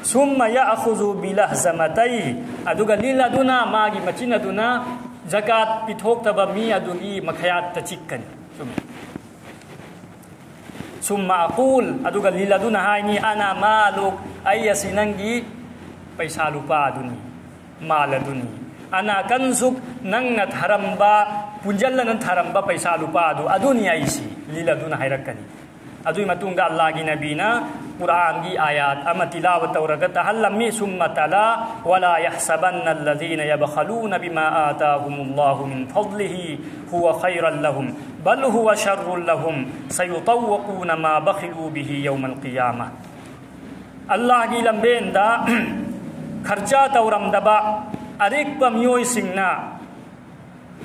ꯁꯨꯝꯃ ꯌꯥꯈꯨꯖꯨ ꯕꯤꯂꯍꯖꯃꯇꯩ, ꯑꯗꯨꯒ ꯂꯤꯜ ꯑꯗꯨꯅ, ꯃꯥꯒꯤ ꯃꯆꯤꯟ ꯑꯗꯨꯅ ꯖꯀꯥꯠ ꯄꯤꯊꯣꯛꯇꯕ ꯃꯤ ꯑꯗꯨꯒꯤ ꯃꯈꯌꯥꯠꯇ ꯆꯤꯛꯀꯅꯤ꯫ ꯆꯨꯝꯃꯤ꯫ ꯁꯨꯝꯃ ꯑꯀꯨꯜ, ꯑꯗꯨꯒ ꯂꯤꯜ ꯑꯗꯨꯅ ꯍꯥꯏꯅꯤ, "ꯑꯅ ꯃꯥꯂꯨꯛ, ꯑꯩ ꯑꯁꯤ ꯅꯪꯒꯤ ꯄꯩꯁꯥ ꯂꯨꯄꯥ ꯑꯗꯨꯅꯤ, ꯃꯥꯜ ꯑꯗꯨꯅꯤ꯫ ꯑꯅ ꯀꯟꯖꯨꯛ, ꯅꯪꯅ ꯊꯔꯝꯕ, ꯄꯨꯟꯖꯜꯂꯅ ꯊꯔꯝꯕ ꯄꯩꯁꯥ ꯂꯨꯄꯥ ꯑꯗꯨ, ꯑꯗꯨꯅꯤ ꯑꯩꯁꯤ", ꯂꯤꯜ ꯑꯗꯨꯅ ꯍꯥꯏꯔꯛꯀꯅꯤ꯫ ꯑꯗꯨꯒꯤ ꯃꯇꯨꯡꯗ ꯑꯜꯂꯥꯍꯒꯤ ꯅꯕꯤꯅ ꯀꯨꯔꯥꯟꯒꯤ ꯑꯥꯌꯥꯠ ꯑꯃ ꯇꯤꯂꯥꯋꯠ ꯇꯧꯔꯒ ꯇꯥꯍꯜꯂꯝꯃꯤ, ꯁꯨꯝꯃ ꯇꯂꯥ, "ꯋꯂꯥ ꯌꯍꯁꯕꯟꯅ ꯑꯜꯂꯖꯤꯅ ꯌꯕꯈꯂꯨꯅ ꯕꯤꯃꯥ ꯑꯥꯇꯥꯍꯨꯃꯨꯜꯂꯥꯍꯨ ꯃꯤꯟ ꯐꯗ꯭ꯂꯤꯍꯤ ꯍꯨꯋ ꯈꯩꯔꯜ ꯂꯍꯨꯝ ꯕꯜ ꯍꯨꯋ ꯁꯔ꯭ꯔꯨꯜ ꯂꯍꯨꯝ ꯁꯌꯨꯇꯧꯋꯀꯨꯅ ꯃꯥ ꯕꯈꯤꯂꯨ ꯕꯤꯍꯤ ꯌꯧꯃꯜ ꯀꯤꯌꯥꯃ"꯫ ꯑꯜꯂꯥꯍꯒꯤ ꯂꯝꯕꯦꯟꯗ ꯈꯔꯆꯥ ꯇꯧꯔꯝꯗꯕ ꯑꯔꯤꯛꯄ ꯃꯤꯑꯣꯏꯁꯤꯡꯅ,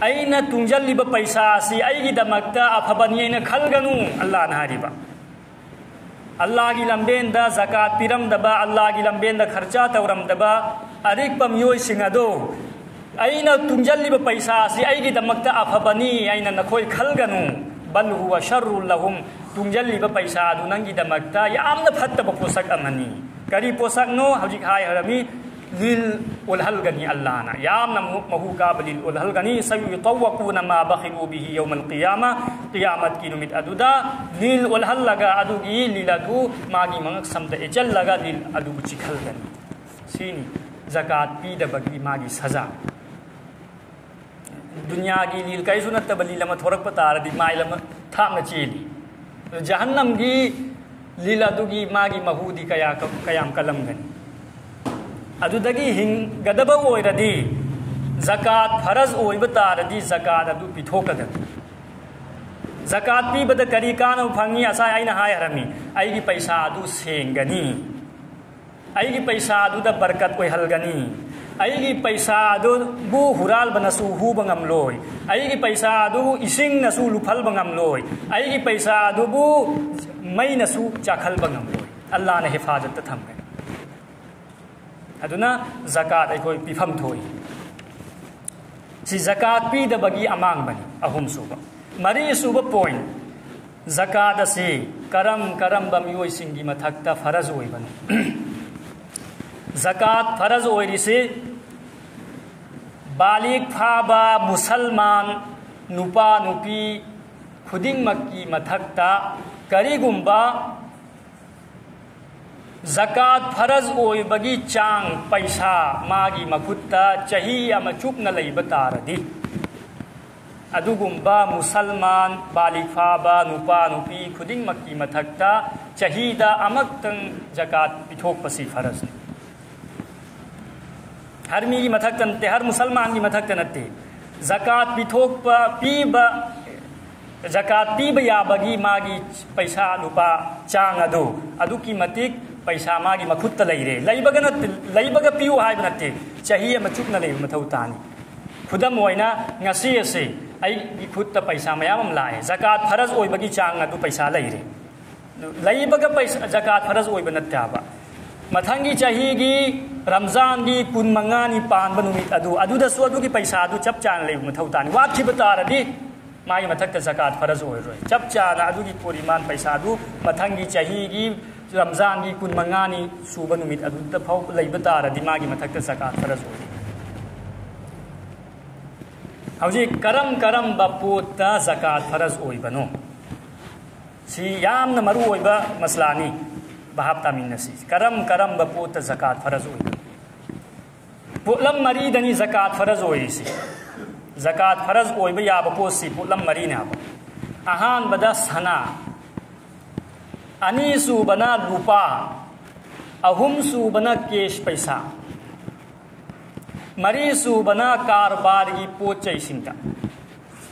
"ꯑꯩꯅ ꯇꯨꯡꯖꯜꯂꯤꯕ ꯄꯩꯁꯥ ꯑꯁꯤ ꯑꯩꯒꯤꯗꯃꯛꯇ ꯑꯐꯕꯅꯤ" ꯍꯥꯏꯅ ꯈꯜꯒꯅꯨ, ꯑꯜꯂꯥꯍꯅ ꯍꯥꯏꯔꯤꯕ꯫ ꯑꯜꯂꯥꯍꯒꯤ ꯂꯝꯕꯦꯟꯗ ꯖꯀꯥꯠ ꯄꯤꯔꯝꯗꯕ, ꯑꯜꯂꯥꯍꯒꯤ ꯂꯝꯕꯦꯟꯗ ꯈꯔꯆꯥ ꯇꯧꯔꯝꯗꯕ ꯑꯔꯤꯛꯄ ꯃꯤꯑꯣꯏꯁꯤꯡ ꯑꯗꯨ, "ꯑꯩꯅ ꯇꯨꯡꯖꯜꯂꯤꯕ ꯄꯩꯁꯥ ꯑꯁꯤ ꯑꯩꯒꯤꯗꯃꯛꯇ ꯑꯐꯕꯅꯤ" ꯍꯥꯏꯅ ꯅꯈꯣꯏ ꯈꯜꯒꯅꯨ꯫ "ꯕꯜ ꯍꯨꯋ ꯁꯔ꯭ꯔꯨꯜ ꯂꯍꯨꯝ", ꯇꯨꯡꯖꯜꯂꯤꯕ ꯄꯩꯁꯥ ꯑꯗꯨ ꯅꯪꯒꯤꯗꯃꯛꯇ ꯌꯥꯝꯅ ꯐꯠꯇꯕ ꯄꯣꯠꯁꯛ ꯑꯃꯅꯤ꯫ ꯀꯔꯤ ꯄꯣꯠꯁꯛꯅꯣ? ꯍꯧꯖꯤꯛ ꯍꯥꯏꯈ꯭ꯔꯃꯤ, ꯂꯤꯜ ꯑꯣꯜꯍꯜꯒꯅꯤ ꯑꯜꯂꯥꯍꯅ꯫ ꯌꯥꯝꯅ ꯃꯍꯨ-, ꯃꯍꯨ ꯀꯥꯕ ꯂꯤꯜ ꯑꯣꯜꯍꯜꯒꯅꯤ꯫ "ꯁꯌꯨꯇꯧꯋꯀꯨꯅ ꯃꯥ ꯕꯈꯤꯂꯨ ꯕꯤꯍꯤ ꯌꯧꯃꯜ ꯀꯤꯌꯥꯃ", ꯀꯤꯌꯥꯃꯠꯀꯤ ꯅꯨꯃꯤꯠ ꯑꯗꯨꯗ ꯂꯤꯜ ꯑꯣꯜꯍꯜꯂꯒ, ꯑꯗꯨꯒꯤ ꯂꯤꯜ ꯑꯗꯨ ꯃꯥꯒꯤ ꯃꯉꯛꯁꯝꯗ ꯑꯦꯆꯜꯂꯒ ꯂꯤꯜ ꯑꯗꯨꯕꯨ ꯆꯤꯛꯍꯜꯒꯅꯤ꯫ ꯁꯤꯅꯤ ꯖꯀꯥꯠ ꯄꯤꯗꯕꯒꯤ ꯃꯥꯒꯤ ꯁꯖꯥ꯫ ꯗꯨꯅꯤꯌꯥꯒꯤ ꯂꯤꯜ ꯀꯔꯤꯁꯨ ꯅꯠꯇꯕ ꯂꯤꯜ ꯑꯃ ꯊꯣꯔꯛꯄ ꯇꯥꯔꯗꯤ ꯃꯥꯏꯜ ꯑꯃ ꯊꯥꯞꯅ ꯆꯦꯜꯂꯤ꯫ ꯑꯗꯨ ꯖꯍꯟꯅꯝꯒꯤ ꯂꯤꯜ ꯑꯗꯨꯒꯤ ꯃꯥꯒꯤ ꯃꯍꯨꯗꯤ ꯀꯌꯥ, ꯀꯌꯥꯝ ꯀꯜꯂꯝꯒꯅꯤ? ꯑꯗꯨꯗꯒꯤ ꯍꯤꯡꯒꯗꯕ ꯑꯣꯏꯔꯗꯤ, ꯖꯀꯥꯠ ꯐꯔꯖ ꯑꯣꯏꯕ ꯇꯥꯔꯗꯤ ꯖꯀꯥꯠ ꯑꯗꯨ ꯄꯤꯊꯣꯛꯀꯗꯕꯅꯤ꯫ ꯖꯀꯥꯠ ꯄꯤꯕꯗ ꯀꯔꯤ ꯀꯥꯟꯅꯕ ꯐꯪꯉꯤ? ꯉꯁꯥꯏ ꯑꯩꯅ ꯍꯥꯏꯈ꯭ꯔꯃꯤ, ꯑꯩꯒꯤ ꯄꯩꯁꯥ ꯑꯗꯨ ꯁꯦꯡꯒꯅꯤ, ꯑꯩꯒꯤ ꯄꯩꯁꯥ ꯑꯗꯨꯗ ꯕꯔꯀꯠ ꯑꯣꯏꯍꯜꯒꯅꯤ꯫ ꯑꯩꯒꯤ ꯄꯩꯁꯥ ꯑꯗꯨꯕꯨ ꯍꯨꯔꯥꯜꯕꯅꯁꯨ ꯍꯨꯕ ꯉꯝꯂꯣꯏ꯫ ꯑꯩꯒꯤ ꯄꯩꯁꯥ ꯑꯗꯨꯕꯨ ꯏꯁꯤꯡꯅꯁꯨ ꯂꯨꯞꯍꯜꯕ ꯉꯝꯂꯣꯏ꯫ ꯑꯩꯒꯤ ꯄꯩꯁꯥ ꯑꯗꯨꯕꯨ ꯃꯩꯅꯁꯨ ꯆꯥꯛꯍꯜꯕ ꯉꯝꯂꯣꯏ꯫ ꯑꯜꯂꯥꯅ ꯍꯤꯐꯥꯖꯠꯇ ꯊꯝꯒꯅꯤ꯫ ꯑꯗꯨꯅ ꯖꯀꯥꯠ ꯑꯩꯈꯣꯏ ꯄꯤꯐꯝ ꯊꯣꯛꯏ꯫ ꯁꯤ ꯖꯀꯥꯠ ꯄꯤꯗꯕꯒꯤ ꯑꯃꯥꯡꯕꯅꯤ꯫ ꯑꯍꯨꯝꯁꯨꯕ꯫ ꯃꯔꯤꯁꯨꯕ ꯄꯣꯏꯟ, ꯖꯀꯥꯠ ꯑꯁꯤ ꯀꯔꯝ ꯀꯔꯝꯕ ꯃꯤꯑꯣꯏꯁꯤꯡꯒꯤ ꯃꯊꯛꯇ ꯐꯔꯖ ꯑꯣꯏꯕꯅꯣ? ꯖꯀꯥꯠ ꯐꯔꯖ ꯑꯣꯏꯔꯤꯁꯤ ꯕꯥꯂꯤꯒ ꯐꯥꯕ ꯃꯨꯁꯜꯃꯥꯟ ꯅꯨꯄꯥ ꯅꯨꯄꯤ ꯈꯨꯗꯤꯡꯃꯛꯀꯤ ꯃꯊꯛꯇ, ꯀꯔꯤꯒꯨꯝꯕ ꯖꯀꯥꯠ ꯐꯔꯖ ꯑꯣꯏꯕꯒꯤ ꯆꯥꯡ ꯄꯩꯁꯥ ꯃꯥꯒꯤ ꯃꯈꯨꯠꯇ ꯆꯍꯤ ꯑꯃ ꯆꯨꯞꯅ ꯂꯩꯕ ꯇꯥꯔꯗꯤ, ꯑꯗꯨꯒꯨꯝꯕ ꯃꯨꯁꯜꯃꯥꯟ ꯕꯥꯂꯤꯒ ꯐꯥꯕ ꯅꯨꯄꯥ ꯅꯨꯄꯤ ꯈꯨꯗꯤꯡꯃꯛꯀꯤ ꯃꯊꯛꯇ ꯆꯍꯤꯗ ꯑꯃꯛꯇꯪ ꯖꯀꯥꯠ ꯄꯤꯊꯣꯛꯄꯁꯤ ꯐꯔꯖꯅꯤ꯫ ꯍꯔ ꯃꯤꯒꯤ ꯃꯊꯛꯇ ꯅꯠꯇꯦ, ꯍꯔ ꯃꯨꯁꯜꯃꯥꯟꯒꯤ ꯃꯊꯛꯇ ꯅꯠꯇꯦ꯫ ꯖꯀꯥꯠ ꯄꯤꯊꯣꯛꯄ, ꯄꯤꯕ, ꯖꯀꯥꯠ ꯄꯤꯕ ꯌꯥꯕꯒꯤ ꯃꯥꯒꯤ ꯄꯩꯁꯥ ꯂꯨꯄꯥ ꯆꯥꯡ ꯑꯗꯨ ꯑꯗꯨꯛꯀꯤ ꯃꯇꯤꯛ ꯄꯩꯁꯥ ꯃꯥꯒꯤ ꯃꯈꯨꯠꯇ ꯂꯩꯔꯦ꯫ ꯂꯩꯕꯒ ꯅꯠꯇꯦ, ꯂꯩꯕꯒ ꯄꯤꯌꯨ ꯍꯥꯏꯕ ꯅꯠꯇꯦ, ꯆꯍꯤ ꯑꯃ ꯆꯨꯞꯅ ꯂꯩꯕ ꯃꯊꯧ ꯇꯥꯅꯤ꯫ ꯈꯨꯗꯝ ꯑꯣꯏꯅ, ꯉꯁꯤ ꯑꯁꯤ ꯑꯩꯒꯤ ꯈꯨꯠꯇ ꯄꯩꯁꯥ ꯃꯌꯥꯝ ꯑꯃ ꯂꯥꯛꯑꯦ, ꯖꯀꯥꯠ ꯐꯔꯖ ꯑꯣꯏꯕꯒꯤ ꯆꯥꯡ ꯑꯗꯨ ꯄꯩꯁꯥ ꯂꯩꯔꯦ꯫ ꯂꯩꯕꯒ ꯄꯩꯁꯥ, ꯖꯀꯥꯠ ꯐꯔꯖ ꯑꯣꯏꯕ ꯅꯠꯇꯦ ꯍꯥꯏꯕ꯫ ꯃꯊꯪꯒꯤ ꯆꯍꯤꯒꯤ ꯔꯝꯖꯥꯟꯒꯤ ꯀꯨꯟ ꯃꯉꯥꯅꯤ ꯄꯥꯟꯕ ꯅꯨꯃꯤꯠ ꯑꯗꯨ, ꯑꯗꯨꯗꯁꯨ ꯑꯗꯨꯒꯤ ꯄꯩꯁꯥ ꯑꯗꯨ ꯆꯞ ꯆꯥꯅ ꯂꯩꯕ ꯃꯊꯧ ꯇꯥꯅꯤ꯫ ꯋꯥꯠꯈꯤꯕ ꯇꯥꯔꯗꯤ ꯃꯥꯒꯤ ꯃꯊꯛꯇ ꯖꯀꯥꯠ ꯐꯔꯖ ꯑꯣꯏꯔꯣꯏ꯫ ꯆꯞ ꯆꯥꯅ ꯑꯗꯨꯒꯤ ꯄꯣꯔꯤꯃꯥꯟ ꯄꯩꯁꯥꯗꯨ ꯃꯊꯪꯒꯤ ꯆꯍꯤꯒꯤ ꯔꯝꯖꯥꯟꯒꯤ ꯀꯨꯟ ꯃꯉꯥꯅꯤ ꯁꯨꯕ ꯅꯨꯃꯤꯠ ꯑꯗꯨꯗ ꯐꯥꯎ ꯂꯩꯕ ꯇꯥꯔꯗꯤ ꯃꯥꯒꯤ ꯃꯊꯛꯇ ꯖꯀꯥꯠ ꯐꯔꯖ ꯑꯣꯏꯔꯣꯏ꯫ ꯍꯧꯖꯤꯛ ꯀꯔꯝ ꯀꯔꯝꯕ ꯄꯣꯠꯇ ꯖꯀꯥꯠ ꯐꯔꯖ ꯑꯣꯏꯕꯅꯣ? ꯁꯤ ꯌꯥꯝꯅ ꯃꯔꯨ ꯑꯣꯏꯕ ꯃꯁꯂꯥꯅꯤ꯫ ꯚꯥꯞ ꯇꯥꯃꯤꯟꯅꯁꯤ꯫ ꯀꯔꯝ ꯀꯔꯝꯕ ꯄꯣꯠꯇ ꯖꯀꯥꯠ ꯐꯔꯖ ꯑꯣꯏꯕꯅꯣ? ꯄꯣꯠꯂꯝ ꯃꯔꯤꯗꯅꯤ ꯖꯀꯥꯠ ꯐꯔꯖ ꯑꯣꯏꯔꯤꯁꯤ꯫ ꯖꯀꯥꯠ ꯐꯔꯖ ꯑꯣꯏꯕ ꯌꯥꯕ ꯄꯣꯠꯁꯤ ꯄꯣꯠꯂꯝ ꯃꯔꯤꯅꯦ ꯍꯥꯏꯕ꯫ ꯑꯍꯥꯟꯕꯗ ꯁꯅꯥ, ꯑꯅꯤꯁꯨꯕꯅ ꯂꯨꯄꯥ, ꯑꯍꯨꯝꯁꯨꯕꯅ ꯀꯦꯁ ꯄꯩꯁꯥ, ꯃꯔꯤꯁꯨꯕꯅ ꯀꯔꯕꯥꯔꯒꯤ ꯄꯣꯠ ꯆꯩꯁꯤꯡꯗ,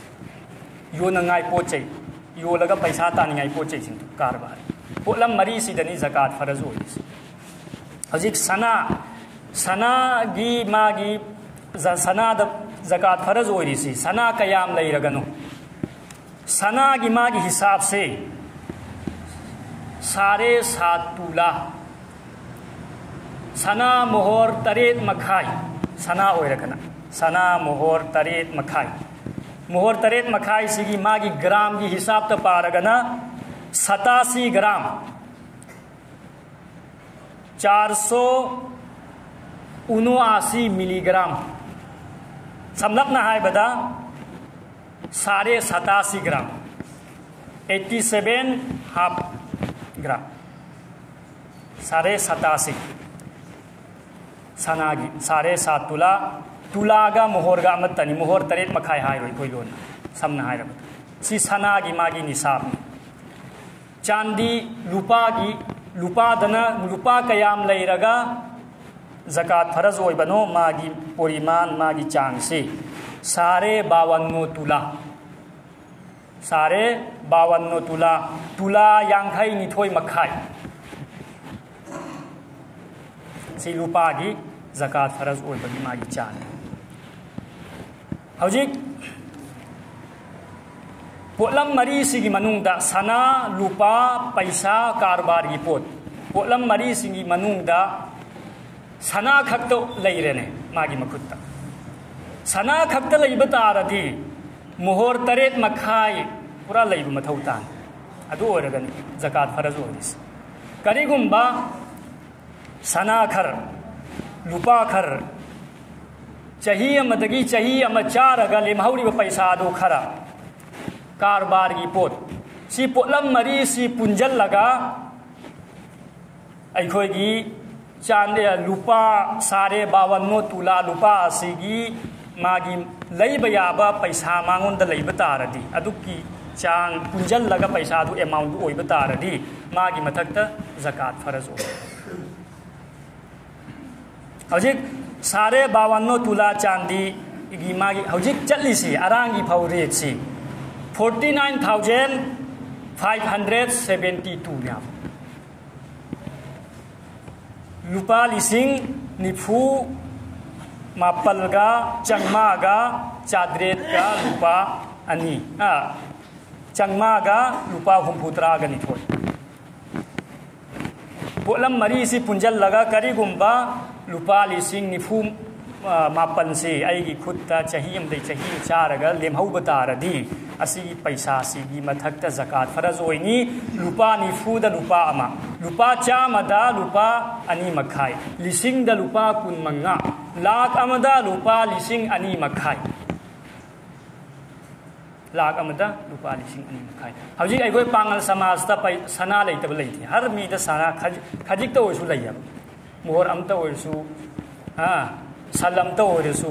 ꯌꯣꯟꯅꯉꯥꯏ ꯄꯣꯠ ꯆꯩ, ꯌꯣꯜꯂꯒ ꯄꯩꯁꯥ ꯇꯥꯅꯤꯡꯉꯥꯏ ꯄꯣꯠ ꯆꯩꯁꯤꯡꯗꯣ, ꯀꯔꯕꯥꯔ꯫ ꯄꯣꯠꯂꯝ ꯃꯔꯤꯁꯤꯗꯅꯤ ꯖꯀꯥꯠ ꯐꯔꯖ ꯑꯣꯏꯔꯤꯁꯤ꯫ ꯍꯧꯖꯤꯛ ꯁꯅꯥ, ꯁꯅꯥꯒꯤ ꯃꯥꯒꯤ ꯖ- ꯁꯅꯥꯗ ꯖꯀꯥꯠ ꯐꯔꯖ ꯑꯣꯏꯔꯤꯁꯤ ꯁꯅꯥ ꯀꯌꯥꯝ ꯂꯩꯔꯒꯅꯣ? ꯁꯅꯥꯒꯤ ꯃꯥꯒꯤ ꯍꯤꯁꯥꯕꯁꯦ ꯁꯥꯔꯦ ꯁꯥꯠ ꯇꯨꯂꯥ, ꯁꯅꯥ ꯃꯣꯍꯣꯔ ꯇꯔꯦꯠ ꯃꯈꯥꯏ, ꯁꯅꯥ ꯑꯣꯏꯔꯒꯅ ꯁꯅꯥ ꯃꯣꯍꯣꯔ ꯇꯔꯦꯠ ꯃꯈꯥꯏ꯫ ꯃꯣꯍꯣꯔ ꯇꯔꯦꯠ ꯃꯈꯥꯏꯁꯤꯒꯤ ꯃꯥꯒꯤ ꯒ꯭ꯔꯥꯝꯒꯤ ꯍꯤꯁꯥꯕꯇ ꯄꯥꯔꯒꯅ ꯁꯇꯥꯁꯤ ꯒ꯭ꯔꯥꯝ, ꯆꯥꯔ ꯁꯣ ꯎꯅꯣ ꯑꯥꯁꯤ ꯃꯤꯂꯤꯒ꯭ꯔꯥꯝ, ꯁꯝꯂꯞꯅ ꯍꯥꯏꯕꯗ ꯁꯥꯔꯦ ꯁꯇꯥꯁꯤ gram, eighty seven half gram, ꯁꯥꯔꯦ ꯁꯇꯥꯁꯤ꯫ ꯁꯅꯥꯒꯤ ꯁꯥꯔꯦ ꯁꯥꯠ ꯇꯨꯂꯥ, ꯇꯨꯂꯥꯒ ꯃꯣꯍꯣꯔꯒ ꯑꯃꯠꯇꯅꯤ꯫ ꯃꯣꯍꯣꯔ ꯇꯔꯦꯠ ꯃꯈꯥꯏ ꯍꯥꯏꯔꯣ ꯑꯩꯈꯣꯏ ꯂꯣꯟꯅ, ꯁꯝꯅ ꯍꯥꯏꯔꯕꯗ꯫ ꯁꯤ ꯁꯅꯥꯒꯤ ꯃꯥꯒꯤ ꯅꯤꯁꯥꯕꯅꯤ꯫ ꯆꯥꯟꯗꯤ ꯂꯨꯄꯥꯒꯤ, ꯂꯨꯄꯥꯗꯅ ꯂꯨꯄꯥ ꯀꯌꯥꯝ ꯂꯩꯔꯒ ꯖꯀꯥꯠ ꯐꯔꯖ ꯑꯣꯏꯕꯅꯣ? ꯃꯥꯒꯤ ꯄꯣꯔꯤꯃꯥꯟ, ꯃꯥꯒꯤ ꯆꯥꯡꯁꯤ ꯁꯥꯔꯦ ꯕꯥꯋꯟꯅꯣ ꯇꯨꯂꯥ, ꯁꯥꯔꯦ ꯕꯥꯋꯟꯅꯣ ꯇꯨꯂꯥ, ꯇꯨꯂꯥ ꯌꯥꯡꯈꯩ ꯅꯤꯊꯣꯏ ꯃꯈꯥꯏ꯫ ꯁꯤ ꯂꯨꯄꯥꯒꯤ ꯖꯀꯥꯠ ꯐꯔꯖ ꯑꯣꯏꯕꯒꯤ ꯃꯥꯒꯤ ꯆꯥꯡ꯫ ꯍꯧꯖꯤꯛ ꯄꯣꯠꯂꯝ ꯃꯔꯤꯁꯤꯒꯤ ꯃꯅꯨꯡꯗ ꯁꯅꯥ, ꯂꯨꯄꯥ, ꯄꯩꯁꯥ, ꯀꯔꯕꯥꯔꯒꯤ ꯄꯣꯠ, ꯄꯣꯠꯂꯝ ꯃꯔꯤꯁꯤꯒꯤ ꯃꯅꯨꯡꯗ ꯁꯅꯥ ꯈꯛꯇ ꯂꯩꯔꯦꯅꯦ ꯃꯥꯒꯤ ꯃꯈꯨꯠꯇ꯫ ꯁꯅꯥ ꯈꯛꯇ ꯂꯩꯕ ꯇꯥꯔꯗꯤ ꯃꯣꯍꯣꯔ ꯇꯔꯦꯠ ꯃꯈꯥꯏ ꯄꯨꯔꯥ ꯂꯩꯕ ꯃꯊꯧ ꯇꯥꯅꯤ꯫ ꯑꯗꯨ ꯑꯣꯏꯔꯒꯅꯤ ꯖꯀꯥꯠ ꯐꯔꯖ ꯑꯣꯏꯔꯤꯁꯦ꯫ ꯀꯔꯤꯒꯨꯝꯕ ꯁꯅꯥ ꯈꯔ, ꯂꯨꯄꯥ ꯈꯔ, ꯆꯍꯤ ꯑꯃꯗꯒꯤ ꯆꯍꯤ ꯑꯃ ꯆꯥꯔꯒ ꯂꯦꯝꯍꯧꯔꯤꯕ ꯄꯩꯁꯥꯗꯨ ꯈꯔ, ꯀꯔꯕꯥꯔꯒꯤ ꯄꯣꯠ, ꯁꯤ ꯄꯣꯠꯂꯝ ꯃꯔꯤꯁꯤ ꯄꯨꯟꯁꯤꯜꯂꯒ ꯑꯩꯈꯣꯏꯒꯤ ꯆꯥꯟꯗ-, ꯂꯨꯄꯥ ꯁꯥꯔꯦ ꯕꯥꯋꯟꯅꯣ ꯇꯨꯂꯥ ꯂꯨꯄꯥ ꯑꯁꯤꯒꯤ ꯃꯥꯒꯤ ꯂꯩꯕ ꯌꯥꯕ ꯄꯩꯁꯥ ꯃꯉꯣꯟꯗ ꯂꯩꯕ ꯇꯥꯔꯗꯤ, ꯑꯗꯨꯒꯤ ꯆꯥꯡ ꯄꯨꯟꯁꯤꯜꯂꯒ ꯄꯩꯁꯥꯗꯨ ꯑꯦꯃꯥꯎꯟꯗꯨ ꯑꯣꯏꯕ ꯇꯥꯔꯗꯤ, ꯃꯥꯒꯤ ꯃꯊꯛꯇ ꯖꯀꯥꯠ ꯐꯔꯖ ꯑꯣꯏ꯫ ꯍꯧꯖꯤꯛ ꯁꯥꯔꯦ ꯕꯥꯋꯟꯅꯣ ꯇꯨꯂꯥ ꯆꯥꯟꯗꯤꯒꯤ ꯃꯥꯒꯤ ꯍꯧꯖꯤꯛ ꯆꯠꯂꯤꯁꯤ ꯑꯔꯥꯡꯒꯤ ꯐꯧ ꯔꯦꯠꯁꯤ forty nine thousand five hundred seventy two ꯅꯦꯕ꯫ ꯂꯨꯄꯥ ꯂꯤꯁꯤꯡ ꯅꯤꯐꯨ ꯃꯥꯄꯜꯒ ꯆꯥꯝꯃꯉꯥꯒ ꯆꯥꯇ꯭ꯔꯦꯠꯀ ꯂꯨꯄꯥ ꯑꯅꯤ, ꯑ, ꯆꯥꯝꯃꯉꯥꯒ ꯂꯨꯄꯥ ꯍꯨꯝꯐꯨ ꯇꯔꯥꯒ ꯅꯤꯊꯣꯏ꯫ ꯄꯣꯠꯂꯝ ꯃꯔꯤꯁꯤ ꯄꯨꯟꯁꯤꯜꯂꯒ ꯀꯔꯤꯒꯨꯝꯕ ꯂꯨꯄꯥ ꯂꯤꯁꯤꯡ ꯅꯤꯐꯨ, ꯑ, ꯃꯥꯄꯜꯁꯤ ꯑꯩꯒꯤ ꯈꯨꯠꯇ ꯆꯍꯤ ꯑꯃꯗꯩ ꯆꯍꯤ ꯑꯃ ꯆꯥꯔꯒ ꯂꯦꯝꯍꯧꯕ ꯇꯥꯔꯗꯤ, ꯑꯁꯤꯒꯤ ꯄꯩꯁꯥꯁꯤꯒꯤ ꯃꯊꯛꯇ ꯖꯀꯥꯠ ꯐꯔꯖ ꯑꯣꯏꯅꯤ꯫ ꯂꯨꯄꯥ ꯅꯤꯐꯨꯗ ꯂꯨꯄꯥ ꯑꯃ, ꯂꯨꯄꯥ ꯆꯥꯝꯃꯗ ꯂꯨꯄꯥ ꯑꯅꯤ ꯃꯈꯥꯏ, ꯂꯤꯁꯤꯡꯗ ꯂꯨꯄꯥ ꯀꯨꯟꯃꯉꯥ, ꯂꯥꯈ ꯑꯃꯗ ꯂꯨꯄꯥ ꯂꯤꯁꯤꯡ ꯑꯅꯤ ꯃꯈꯥꯏ꯫ ꯂꯥꯈ ꯑꯃꯗ ꯂꯨꯄꯥ ꯂꯤꯁꯤꯡ ꯑꯅꯤ ꯃꯈꯥꯏ꯫ ꯍꯧꯖꯤꯛ ꯑꯩꯈꯣꯏ ꯄꯥꯡꯒꯜ ꯁꯃꯥꯖꯇ ꯄꯩ-, ꯁꯅꯥ ꯂꯩꯇꯕ ꯂꯩꯇꯦ꯫ ꯍꯔ ꯃꯤꯗ ꯁꯅꯥ ꯈꯖꯤꯛ, ꯈꯖꯤꯛꯇ ꯑꯣꯏꯔꯁꯨ ꯂꯩꯌꯦꯕ꯫ ꯃꯣꯍꯣꯔ ꯑꯝꯇ ꯑꯣꯏꯔꯁꯨ, ꯑ, ꯁꯟ ꯑꯝꯇ ꯑꯣꯏꯔꯁꯨ,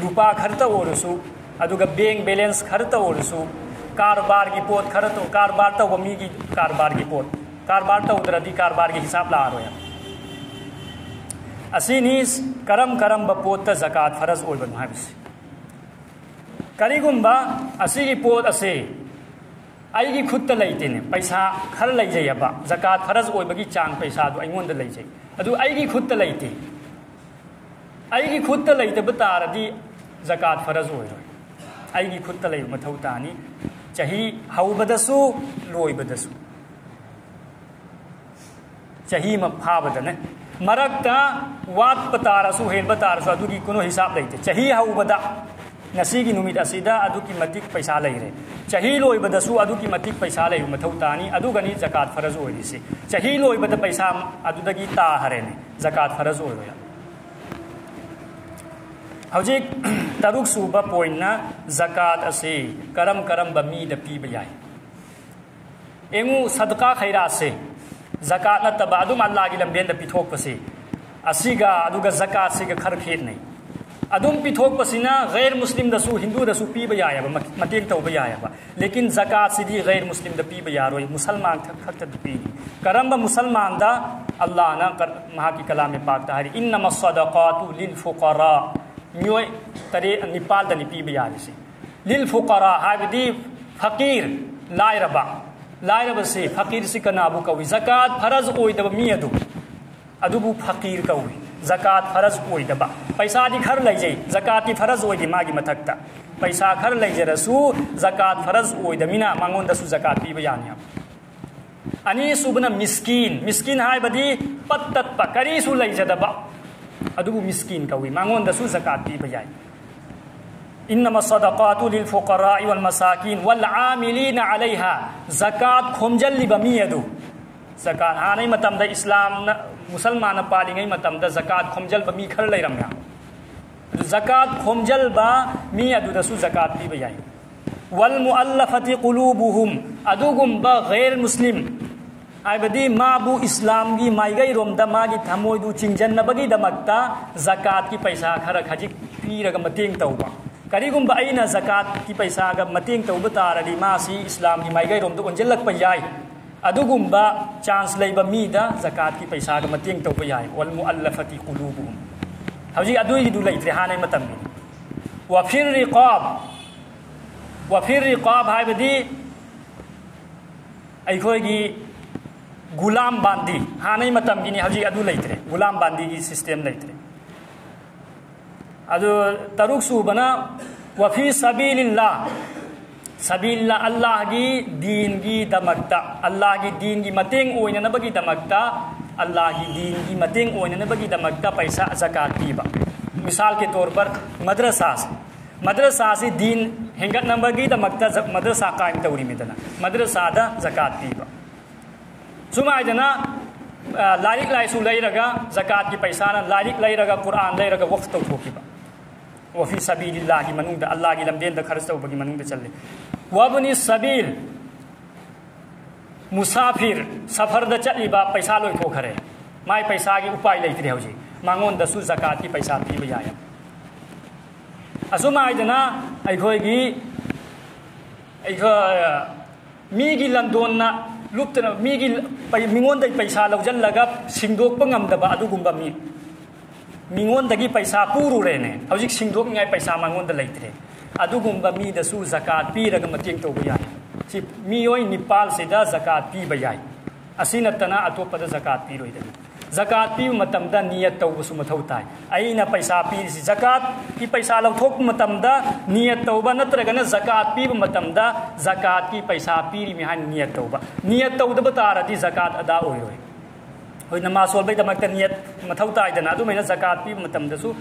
ꯂꯨꯄꯥ ꯈꯔꯇ ꯑꯣꯏꯔꯁꯨ, ꯑꯗꯨꯒ bank balance ꯈꯔꯇ ꯑꯣꯏꯔꯁꯨ, ꯀꯔꯕꯥꯔꯒꯤ ꯄꯣꯠ ꯈꯔꯇ, ꯀꯔꯕꯥꯔ ꯇꯧꯕ ꯃꯤꯒꯤ ꯀꯔꯕꯥꯔꯒꯤ ꯄꯣꯠ, ꯀꯔꯕꯥꯔ ꯇꯧꯗ꯭ꯔꯗꯤ ꯀꯔꯕꯥꯔꯒꯤ ꯍꯤꯁꯥꯕ ꯂꯥꯛꯑꯔꯣꯏ꯫ ꯑꯁꯤꯅꯤ ꯀꯔꯝ ꯀꯔꯝꯕ ꯄꯣꯠꯇ ꯖꯀꯥꯠ ꯐꯔꯖ ꯑꯣꯏꯕꯅꯣ ꯍꯥꯏꯕꯁꯤ꯫ ꯀꯔꯤꯒꯨꯝꯕ ꯑꯁꯤꯒꯤ ꯄꯣꯠ ꯑꯁꯤ ꯑꯩꯒꯤ ꯈꯨꯠꯇ ꯂꯩꯇꯦꯅꯦ, ꯄꯩꯁꯥ ꯈꯔ ꯂꯩꯖꯩꯑꯕ, ꯖꯀꯥꯠ ꯐꯔꯖ ꯑꯣꯏꯕꯒꯤ ꯆꯥꯡ ꯄꯩꯁꯥꯗꯣ ꯑꯩꯉꯣꯟꯗ ꯂꯩꯖꯩ, ꯑꯗꯨ ꯑꯩꯒꯤ ꯈꯨꯠꯇ ꯂꯩꯇꯦ꯫ ꯑꯩꯒꯤ ꯈꯨꯠꯇ ꯂꯩꯇꯕ ꯇꯥꯔꯗꯤ ꯖꯀꯥꯠ ꯐꯔꯖ ꯑꯣꯏꯔꯣꯏ꯫ ꯑꯩꯒꯤ ꯈꯨꯠꯇ ꯂꯩꯕ ꯃꯊꯧ ꯇꯥꯅꯤ, ꯆꯍꯤ ꯍꯧꯕꯗꯁꯨ ꯂꯣꯏꯕꯗꯁꯨ꯫ ꯆꯍꯤ ꯑꯃ ꯐꯥꯕꯗꯅꯦ꯫ ꯃꯔꯛꯇ ꯋꯥꯠꯄ ꯇꯥꯔꯁꯨ, ꯍꯦꯟꯕ ꯇꯥꯔꯁꯨ, ꯑꯗꯨꯒꯤ ꯀꯩꯅꯣ ꯍꯤꯁꯥꯕ ꯂꯩꯇꯦ꯫ ꯆꯍꯤ ꯍꯧꯕꯗ, ꯉꯁꯤꯒꯤ ꯅꯨꯃꯤꯠ ꯑꯁꯤꯗ ꯑꯗꯨꯛꯀꯤ ꯃꯇꯤꯛ ꯄꯩꯁꯥ ꯂꯩꯔꯦ, ꯆꯍꯤ ꯂꯣꯏꯕꯗꯁꯨ ꯑꯗꯨꯛꯀꯤ ꯃꯇꯤꯛ ꯄꯩꯁꯥ ꯂꯩꯕ ꯃꯊꯧ ꯇꯥꯅꯤ, ꯑꯗꯨꯒꯅꯤ ꯖꯀꯥꯠ ꯐꯔꯖ ꯑꯣꯏꯔꯤꯁꯤ꯫ ꯆꯍꯤ ꯂꯣꯏꯕꯗ ꯄꯩꯁꯥ ꯑꯗꯨꯗꯒꯤ ꯇꯥꯈꯔꯦꯅꯦ, ꯖꯀꯥꯠ ꯐꯔꯖ ꯑꯣꯏꯔꯣꯏ꯫ ꯍꯧꯖꯤꯛ ꯇꯔꯨꯛ ꯁꯨꯕ ꯄꯣꯏꯟꯅ ꯖꯀꯥꯠ ꯑꯁꯤ ꯀꯔꯝ ꯀꯔꯝꯕ ꯃꯤꯗ ꯄꯤꯕ ꯌꯥꯏ? ꯌꯦꯡꯉꯨ, ꯁꯗꯀꯥ ꯈꯩꯔꯥꯠꯁꯦ, ꯖꯀꯥꯠ ꯅꯠꯇꯕ ꯑꯗꯨꯝ ꯑꯜꯂꯥꯒꯤ ꯂꯝꯕꯦꯟꯗ ꯄꯤꯊꯣꯛꯄꯁꯦ, ꯑꯁꯤꯒ ꯑꯗꯨꯒ ꯖꯀꯥꯠꯁꯤꯒ ꯈꯔ ꯈꯦꯠꯅꯩ꯫ ꯑꯗꯨꯝ ꯄꯤꯊꯣꯛꯄꯁꯤꯅ ꯒꯩꯔ ꯃꯨꯁꯂꯤꯝꯗꯁꯨ, ꯍꯤꯟꯗꯨꯗꯁꯨ ꯄꯤꯕ ꯌꯥꯏꯑꯕ, ꯃ-, ꯃꯇꯦꯡ ꯇꯧꯕ ꯌꯥꯏꯑꯕ꯫ ꯂꯦꯀꯤꯟ ꯖꯀꯥꯠꯁꯤꯗꯤ ꯒꯩꯔ ꯃꯨꯁꯂꯤꯝꯗ ꯄꯤꯕ ꯌꯥꯔꯣꯏ, ꯃꯨꯁꯜꯃꯥꯟ ꯈꯛ-, ꯈꯛꯇꯗ ꯄꯤꯅꯤ꯫ ꯀꯔꯝꯕ ꯃꯨꯁꯜꯃꯥꯟꯗ? ꯑꯜꯂꯥꯍꯅ ꯀꯔ-, ꯃꯍꯥꯛꯀꯤ ꯀꯂꯥꯝ ꯄꯥꯛꯇ ꯍꯥꯏꯔꯤ, "ꯏꯟꯅꯃ ꯁꯗꯀꯥꯇꯨ ꯂꯤꯜ ꯐꯨꯀꯥꯔꯥ", ꯃꯤꯑꯣꯏ ꯇꯔꯦꯠ ꯅꯤꯄꯥꯜꯗꯅꯤ ꯄꯤꯕ ꯌꯥꯔꯤꯁꯦ꯫ "ꯂꯤꯜ ꯐꯨꯀꯥꯔꯥ" ꯍꯥꯏꯕꯗꯤ ꯐꯀꯤꯔ, ꯂꯥꯏꯔꯕ꯫ ꯂꯥꯏꯔꯕꯁꯤ, ꯐꯀꯤꯔꯁꯤ ꯀꯅꯥꯕꯨ ꯀꯧꯏ? ꯖꯀꯥꯠ ꯐꯔꯖ ꯑꯣꯏꯗꯕ ꯃꯤ ꯑꯗꯨ, ꯑꯗꯨꯕꯨ ꯐꯀꯤꯔ ꯀꯧꯏ꯫ ꯖꯀꯥꯠ ꯐꯔꯖ ꯑꯣꯏꯗꯕ꯫ ꯄꯩꯁꯥꯗꯤ ꯈꯔ ꯂꯩꯖꯩ, ꯖꯀꯥꯠꯇꯤ ꯐꯔꯖ ꯑꯣꯏꯗꯦ ꯃꯥꯒꯤ ꯃꯊꯛꯇ꯫ ꯄꯩꯁꯥ ꯈꯔ ꯂꯩꯖꯔꯁꯨ ꯖꯀꯥꯠ ꯐꯔꯖ ꯑꯣꯏꯗꯃꯤꯅ ꯃꯉꯣꯟꯗꯁꯨ ꯖꯀꯥꯠ ꯄꯤꯕ ꯌꯥꯅꯤ ꯍꯥꯏꯕ꯫ ꯑꯅꯤꯁꯨꯕꯅ ꯃꯤꯁꯀꯤꯟ꯫ ꯃꯤꯁꯀꯤꯟ ꯍꯥꯏꯕꯗꯤ ꯄꯠ ꯇꯠꯄ, ꯀꯔꯤꯁꯨ ꯂꯩꯖꯗꯕ, ꯑꯗꯨꯕꯨ ꯃꯤꯁꯀꯤꯟ ꯀꯧꯏ, ꯃꯉꯣꯟꯗꯁꯨ ꯖꯀꯥꯠ ꯄꯤꯕ ꯌꯥꯏ꯫ "ꯏꯟꯅꯃ ꯁꯗꯀꯥꯇꯨ ꯂꯤꯜ ꯐꯨꯀꯔꯥꯏ ꯋꯜ ꯃꯁꯥꯀꯤꯟ ꯋꯜ ꯑꯥꯃꯤꯂꯤꯅ ꯑꯂꯩꯍꯥ", ꯖꯀꯥꯠ ꯈꯣꯝꯖꯜꯂꯤꯕ ꯃꯤ ꯑꯗꯨ꯫ ꯖꯀꯥꯠ ꯍꯥꯟꯅꯩ ꯃꯇꯝꯗ ꯏꯁꯂꯥꯝꯅ, ꯃꯨꯁꯜꯃꯥꯟꯅ ꯄꯥꯜꯂꯤꯉꯩ ꯃꯇꯝꯗ ꯖꯀꯥꯠ ꯈꯣꯝꯖꯜꯕ ꯃꯤ ꯈꯔ ꯂꯩꯔꯝꯃꯦ꯫ ꯑꯗꯨ ꯖꯀꯥꯠ ꯈꯣꯝꯖꯜꯕ ꯃꯤ ꯑꯗꯨꯗꯁꯨ ꯖꯀꯥꯠ ꯄꯤꯕ ꯌꯥꯏ꯫ "ꯋꯜ ꯃꯨꯑꯜꯂꯐꯇꯤ ꯀꯨꯂꯨꯕꯨꯍꯨꯝ", ꯑꯗꯨꯒꯨꯝꯕ ꯒꯩꯔ ꯃꯨꯁꯂꯤꯝ, ꯍꯥꯏꯕꯗꯤ ꯃꯥꯕꯨ ꯏꯁꯂꯥꯝꯒꯤ ꯃꯥꯏꯀꯩꯔꯣꯝꯗ ꯃꯥꯒꯤ ꯊꯃꯣꯏꯗꯨ ꯆꯤꯡꯁꯤꯟꯅꯕꯒꯤꯗꯃꯛꯇ ꯖꯀꯥꯠꯀꯤ ꯄꯩꯁꯥ ꯈꯔ ꯈꯖꯤꯛ ꯄꯤꯔꯒ ꯃꯇꯦꯡ ꯇꯧꯕ꯫ ꯀꯔꯤꯒꯨꯝꯕ ꯑꯩꯅ ꯖꯀꯥꯠꯀꯤ ꯄꯩꯁꯥꯒ ꯃꯇꯦꯡ ꯇꯧꯕ ꯇꯥꯔꯗꯤ ꯃꯥꯁꯤ ꯏꯁꯂꯥꯝꯒꯤ ꯃꯥꯏꯀꯩꯔꯣꯝꯗ ꯑꯣꯟꯁꯤꯜꯂꯛꯄ ꯌꯥꯏ꯫ ꯑꯗꯨꯒꯨꯝꯕ ꯆꯥꯟꯁ ꯂꯩꯕ ꯃꯤꯗ ꯖꯀꯥꯠꯀꯤ ꯄꯩꯁꯥꯒ ꯃꯇꯦꯡ ꯇꯧꯕ ꯌꯥꯏ꯫ "ꯋꯜ ꯃꯨꯑꯜꯂꯐꯇꯤ ꯀꯨꯂꯨꯕꯨꯍꯨꯝ", ꯍꯧꯖꯤꯛ ꯑꯗꯨꯒꯤꯗꯨ ꯂꯩꯇ꯭ꯔꯦ ꯍꯥꯟꯅꯩ ꯃꯇꯝꯒꯤ꯫ "ꯋꯐꯤꯔ ꯔꯤꯀꯥꯕ", "ꯋꯐꯤꯔ ꯔꯤꯀꯥꯕ" ꯍꯥꯏꯕꯗꯤ ꯑꯩꯈꯣꯏꯒꯤ ꯒꯨꯂꯥꯝ ꯕꯥꯟꯗꯤ, ꯍꯥꯟꯅꯩ ꯃꯇꯝꯒꯤꯅꯤ, ꯍꯧꯖꯤꯛ ꯑꯗꯨ ꯂꯩꯇ꯭ꯔꯦ, ꯒꯨꯂꯥꯝ ꯕꯥꯟꯗꯤꯒꯤ ꯁꯤꯁꯇꯦꯝ ꯂꯩꯇ꯭ꯔꯦ꯫ ꯑꯗꯨ ꯇꯔꯨꯛ ꯁꯨꯕꯅ "ꯋꯐꯤ ꯁꯕꯤꯂꯤꯜꯂꯥ", ꯁꯕꯤꯜꯂꯥ, ꯑꯜꯂꯥꯍꯒꯤ ꯗꯤꯟꯒꯤꯗꯃꯛꯇ, ꯑꯜꯂꯥꯍꯒꯤ ꯗꯤꯟꯒꯤ ꯃꯇꯦꯡ ꯑꯣꯏꯅꯅꯕꯒꯤꯗꯃꯛꯇ, ꯑꯜꯂꯥꯍꯒꯤ ꯗꯤꯟꯒꯤ ꯃꯇꯦꯡ ꯑꯣꯏꯅꯅꯕꯒꯤꯗꯃꯛꯇ ꯄꯩꯁꯥ ꯖꯀꯥꯠ ꯄꯤꯕ꯫ ꯃꯤꯁꯥꯜ ꯀꯦ ꯇꯣꯔ ꯄꯔ ꯃꯗ꯭ꯔꯁꯥꯁꯦ, ꯃꯗ꯭ꯔꯁꯥꯁꯤ ꯗꯤꯟ ꯍꯦꯟꯒꯠꯅꯕꯒꯤꯗꯃꯛꯇ ꯖ-, ꯃꯗ꯭ꯔꯁꯥ ꯀꯥꯏꯝ ꯇꯧꯔꯤꯃꯤꯗꯅ, ꯃꯗ꯭ꯔꯁꯥꯗ ꯖꯀꯥꯠ ꯄꯤꯕ꯫ ꯁꯨꯃꯥꯏꯗꯅ, ꯑ, ꯂꯥꯏꯔꯤꯛ ꯂꯥꯏꯁꯨ ꯂꯩꯔꯒ, ꯖꯀꯥꯠꯀꯤ ꯄꯩꯁꯥꯅ ꯂꯥꯏꯔꯤꯛ ꯂꯩꯔꯒ, ꯀꯨꯔꯥꯟ ꯂꯩꯔꯒ ꯋꯛꯐ ꯇꯧꯊꯣꯛꯈꯤꯕ꯫ "ꯋꯐꯤ ꯁꯕꯤꯂꯤꯜꯂꯥꯍꯒꯤ" ꯃꯅꯨꯡꯗ, ꯑꯜꯂꯥꯍꯒꯤ ꯂꯝꯕꯦꯟꯗ ꯈꯔꯆ ꯇꯧꯕꯒꯤ ꯃꯅꯨꯡꯗ ꯆꯜꯂꯤ꯫ "ꯋꯕꯅꯤ ꯁꯕꯤꯜ", ꯃꯨꯁꯥꯐꯤꯔ, ꯁꯐꯔꯗ ꯆꯠꯂꯤꯕ, ꯄꯩꯁꯥ ꯂꯣꯏꯊꯣꯛꯈꯔꯦ, ꯃꯥꯏ ꯄꯩꯁꯥꯒꯤ ꯎꯄꯥꯏ ꯂꯩꯇ꯭ꯔꯦ ꯍꯧꯖꯤꯛ, ꯃꯉꯣꯟꯗꯁꯨ ꯖꯀꯥꯠꯀꯤ ꯄꯩꯁꯥ ꯄꯤꯕ ꯌꯥꯏ꯫ ꯑꯁꯨꯝ ꯍꯥꯏꯗꯅ ꯑꯩꯈꯣꯏꯒꯤ, ꯑꯩꯈꯣꯏ, ꯃꯤꯒꯤ ꯂꯟꯗꯣꯟꯅ ꯂꯨꯞꯇꯅ, ꯃꯤꯒꯤ ꯄꯩ-, ꯃꯤꯉꯣꯟꯗꯒꯤ ꯄꯩꯁꯥ ꯂꯧꯁꯤꯜꯂꯒ ꯁꯤꯡꯗꯣꯛꯄ ꯉꯝꯗꯕ ꯑꯗꯨꯒꯨꯝꯕ ꯃꯤ, ꯃꯤꯉꯣꯟꯗꯒꯤ ꯄꯩꯁꯥ ꯄꯨꯔꯨꯔꯦꯅꯦ, ꯍꯧꯖꯤꯛ ꯁꯤꯡꯗꯣꯛꯅꯤꯡꯉꯥꯏ ꯄꯩꯁꯥ ꯃꯉꯣꯟꯗ ꯂꯩꯇ꯭ꯔꯦ, ꯑꯗꯨꯒꯨꯝꯕ ꯃꯤꯗꯁꯨ ꯖꯀꯥꯠ ꯄꯤꯔꯒ ꯃꯇꯦꯡ ꯇꯧꯕ ꯌꯥꯏ꯫ ꯁꯤ ꯃꯤꯑꯣꯏ ꯅꯤꯄꯥꯜꯁꯤꯗ ꯖꯀꯥꯠ ꯄꯤꯕ ꯌꯥꯏ꯫ ꯑꯁꯤ ꯅꯠꯇꯅ ꯑꯇꯣꯞꯄꯗ ꯖꯀꯥꯠ ꯄꯤꯔꯣꯏꯗꯕꯅꯤ꯫ ꯖꯀꯥꯠ ꯄꯤꯕ ꯃꯇꯝꯗ ꯅꯤꯌꯠ ꯇꯧꯕꯁꯨ ꯃꯊꯧ ꯇꯥꯏ꯫ ꯑꯩꯅ ꯄꯩꯁꯥ ꯄꯤꯔꯤꯁꯤ, ꯖꯀꯥꯠꯀꯤ ꯄꯩꯁꯥ ꯂꯧꯊꯣꯛꯄ ꯃꯇꯝꯗ ꯅꯤꯌꯠ ꯇꯧꯕ, ꯅꯠꯇ꯭ꯔꯒꯅ ꯖꯀꯥꯠ ꯄꯤꯕ ꯃꯇꯝꯗ ꯖꯀꯥꯠꯀꯤ ꯄꯩꯁꯥ ꯄꯤꯔꯤꯃꯤ ꯍꯥꯏꯅ ꯅꯤꯌꯠ ꯇꯧꯕ꯫ ꯅꯤꯌꯠ ꯇꯧꯗꯕ ꯇꯥꯔꯗꯤ ꯖꯀꯥꯠ ꯑꯗꯥ ꯑꯣꯏꯔꯣꯏ꯫ ꯍꯣꯏ, ꯅꯃꯥꯖ ꯁꯣꯟꯕꯒꯤꯗꯃꯛꯇ ꯅꯤꯌꯠ ꯃꯊꯧ ꯇꯥꯏꯗꯅ, ꯑꯗꯨꯃꯥꯏꯅ ꯖꯀꯥꯠ ꯄꯤꯕ ꯃꯇꯝꯗꯁꯨ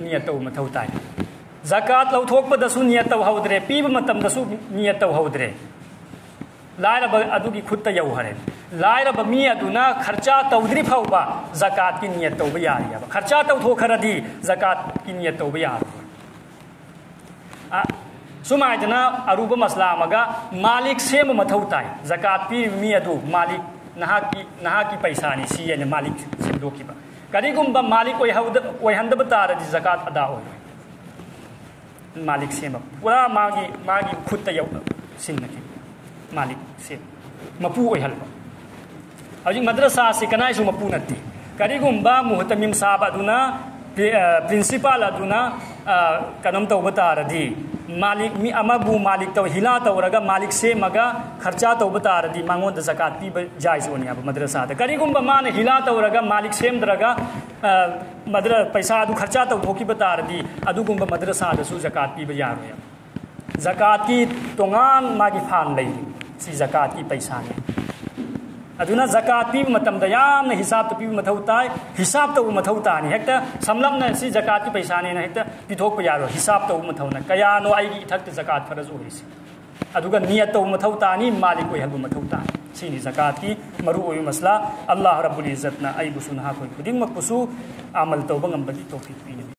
ꯅꯤꯌꯠ ꯇꯧꯕ ꯃꯊꯧ ꯇꯥꯏ꯫ ꯖꯀꯥꯠ ꯂꯧꯊꯣꯛꯄꯗꯁꯨ ꯅꯤꯌꯠ ꯇꯧꯍꯧꯗ꯭ꯔꯦ, ꯄꯤꯕ ꯃꯇꯝꯗꯁꯨ ꯅꯤꯌꯠ ꯇꯧꯍꯧꯗ꯭ꯔꯦ, ꯂꯥꯏꯔꯕ ꯑꯗꯨꯒꯤ ꯈꯨꯠꯇ ꯌꯧꯈꯔꯦ꯫ ꯂꯥꯏꯔꯕ ꯃꯤ ꯑꯗꯨꯅ ꯈꯔꯆꯥ ꯇꯧꯗ꯭ꯔꯤ ꯐꯥꯎꯕ ꯖꯀꯥꯠꯀꯤ ꯅꯤꯌꯠ ꯇꯧꯕ ꯌꯥꯔꯤꯑꯕ꯫ ꯈꯔꯆꯥ ꯇꯧꯊꯣꯛꯈ꯭ꯔꯗꯤ ꯖꯀꯥꯠꯀꯤ ꯅꯤꯌꯠ ꯇꯧꯕ ꯌꯥꯔꯣꯏ꯫ ꯑ, ꯁꯨꯃꯥꯏꯗꯅ ꯑꯔꯨꯕ ꯃꯁꯂꯥ ꯑꯃꯒ, ꯃꯥꯂꯤꯛ ꯁꯦꯝꯕ ꯃꯊꯧ ꯇꯥꯏ꯫ ꯖꯀꯥꯠ ꯄꯤꯔꯤꯕ ꯃꯤ ꯑꯗꯨ ꯃꯥꯂꯤꯛ, ꯅꯍꯥꯛꯀꯤ, ꯅꯍꯥꯛꯀꯤ ꯄꯩꯁꯥꯅꯤ ꯁꯤ ꯍꯥꯏꯅ ꯃꯥꯂꯤꯛ ꯁꯦꯝꯗꯣꯛꯈꯤꯕ꯫ ꯀꯔꯤꯒꯨꯝꯕ ꯃꯥꯂꯤꯛ ꯑꯣꯏꯍꯧꯗ-, ꯑꯣꯏꯍꯟꯗꯕ ꯇꯥꯔꯗꯤ ꯖꯀꯥꯠ ꯑꯗꯥ ꯑꯣꯏꯔꯣꯏ꯫ ꯃꯥꯂꯤꯛ ꯁꯦꯝꯕ, ꯄꯨꯔꯥ ꯃꯥꯒꯤ, ꯃꯥꯒꯤ ꯈꯨꯠꯇ ꯌꯧꯅ ꯁꯤꯟꯅꯈꯤꯕ꯫ ꯃꯥꯂꯤꯛ ꯁꯦꯝꯕ, ꯃꯄꯨ ꯑꯣꯏꯍꯟꯕ꯫ ꯍꯧꯖꯤꯛ ꯃꯗ꯭ꯔꯁꯥꯁꯤ ꯀꯅꯥꯏꯁꯨ ꯃꯄꯨ ꯅꯠꯇꯦ꯫ ꯀꯔꯤꯒꯨꯝꯕ ꯃꯨꯍꯇꯃꯤꯝ ꯁꯥꯕ ꯑꯗꯨꯅ, ꯄ꯭ꯔꯤ-, ꯑ, ꯄ꯭ꯔꯤꯟꯁꯤꯄꯥꯜ ꯑꯗꯨꯅ, ꯑ, ꯀꯩꯅꯣꯝ ꯇꯧꯕ ꯇꯥꯔꯗꯤ, ꯃꯥꯂꯤꯛ, ꯃꯤ ꯑꯃꯕꯨ ꯃꯥꯂꯤꯛ ꯇꯧ, ꯍꯤꯂꯥ ꯇꯧꯔꯒ, ꯃꯥꯂꯤꯛ ꯁꯦꯝꯃꯒ ꯈꯔꯆꯥ ꯇꯧꯕ ꯇꯥꯔꯗꯤ, ꯃꯉꯣꯟꯗ ꯖꯀꯥꯠ ꯄꯤꯕ ꯖꯥꯏꯖ ꯑꯣꯏꯅꯤ ꯍꯥꯏꯕ ꯃꯗ꯭ꯔꯁꯥꯗ꯫ ꯀꯔꯤꯒꯨꯝꯕ ꯃꯥꯅ ꯍꯤꯂꯥ ꯇꯧꯔꯒ, ꯃꯥꯂꯤꯛ ꯁꯦꯝꯗ꯭ꯔꯒ, ꯑ, ꯃꯗ꯭ꯔ-, ꯄꯩꯁꯥ ꯑꯗꯨ ꯈꯔꯆꯥ ꯇꯧꯊꯣꯛꯈꯤꯕ ꯇꯥꯔꯗꯤ, ꯑꯗꯨꯒꯨꯝꯕ ꯃꯗ꯭ꯔꯁꯥꯗꯁꯨ ꯖꯀꯥꯠ ꯄꯤꯕ ꯌꯥꯔꯣꯏ꯫ ꯖꯀꯥꯠꯀꯤ ꯇꯣꯉꯥꯟ ꯃꯥꯒꯤ ꯐꯥꯟ ꯂꯩꯔꯤ꯫ ꯁꯤ ꯖꯀꯥꯠꯀꯤ ꯄꯩꯁꯥꯅꯤ꯫ ꯑꯗꯨꯅ ꯖꯀꯥꯠ ꯄꯤꯕ ꯃꯇꯝꯗ ꯌꯥꯝꯅ ꯍꯤꯁꯥꯕꯇ ꯄꯤꯕ ꯃꯊꯧ ꯇꯥꯏ꯫ ꯍꯤꯁꯥꯕ ꯇꯧꯕ ꯃꯊꯧ ꯇꯥꯅꯤ꯫ ꯍꯦꯛꯇ ꯁꯝꯂꯞꯅ ꯁꯤ ꯖꯀꯥꯠꯀꯤ ꯄꯩꯁꯥꯅꯦꯅ ꯍꯦꯛꯇ ꯄꯤꯊꯣꯛꯄ ꯌꯥꯔꯣꯏ꯫ ꯍꯤꯁꯥꯕ ꯇꯧꯕ ꯃꯊꯧꯅ ꯀꯌꯥꯅꯣ ꯑꯩꯒꯤ ꯏꯊꯛꯇ ꯖꯀꯥꯠ ꯐꯔꯖ ꯑꯣꯏꯔꯤꯁꯤ꯫ ꯑꯗꯨꯒ ꯅꯤꯌꯠ ꯇꯧꯕ ꯃꯊꯧ ꯇꯥꯅꯤ, ꯃꯥꯂꯤꯛ ꯑꯣꯏꯍꯟꯕ ꯃꯊꯧ ꯇꯥꯅꯤ꯫ ꯁꯤꯅꯤ ꯖꯀꯥꯠꯀꯤ ꯃꯔꯨꯑꯣꯏꯕ ꯃꯁꯂꯥ꯫ ꯑꯜꯂꯥꯍ ꯔꯕꯨꯜ ꯏꯖꯠꯅ ꯑꯩꯕꯨꯁꯨ ꯅꯍꯥꯛꯈꯣꯏ ꯈꯨꯗꯤꯡꯃꯛꯄꯨꯁꯨ ꯑꯃꯜ ꯇꯧꯕ ꯉꯝꯕꯒꯤ ꯇꯧꯐꯤꯛ ꯄꯤꯅꯕꯤ꯫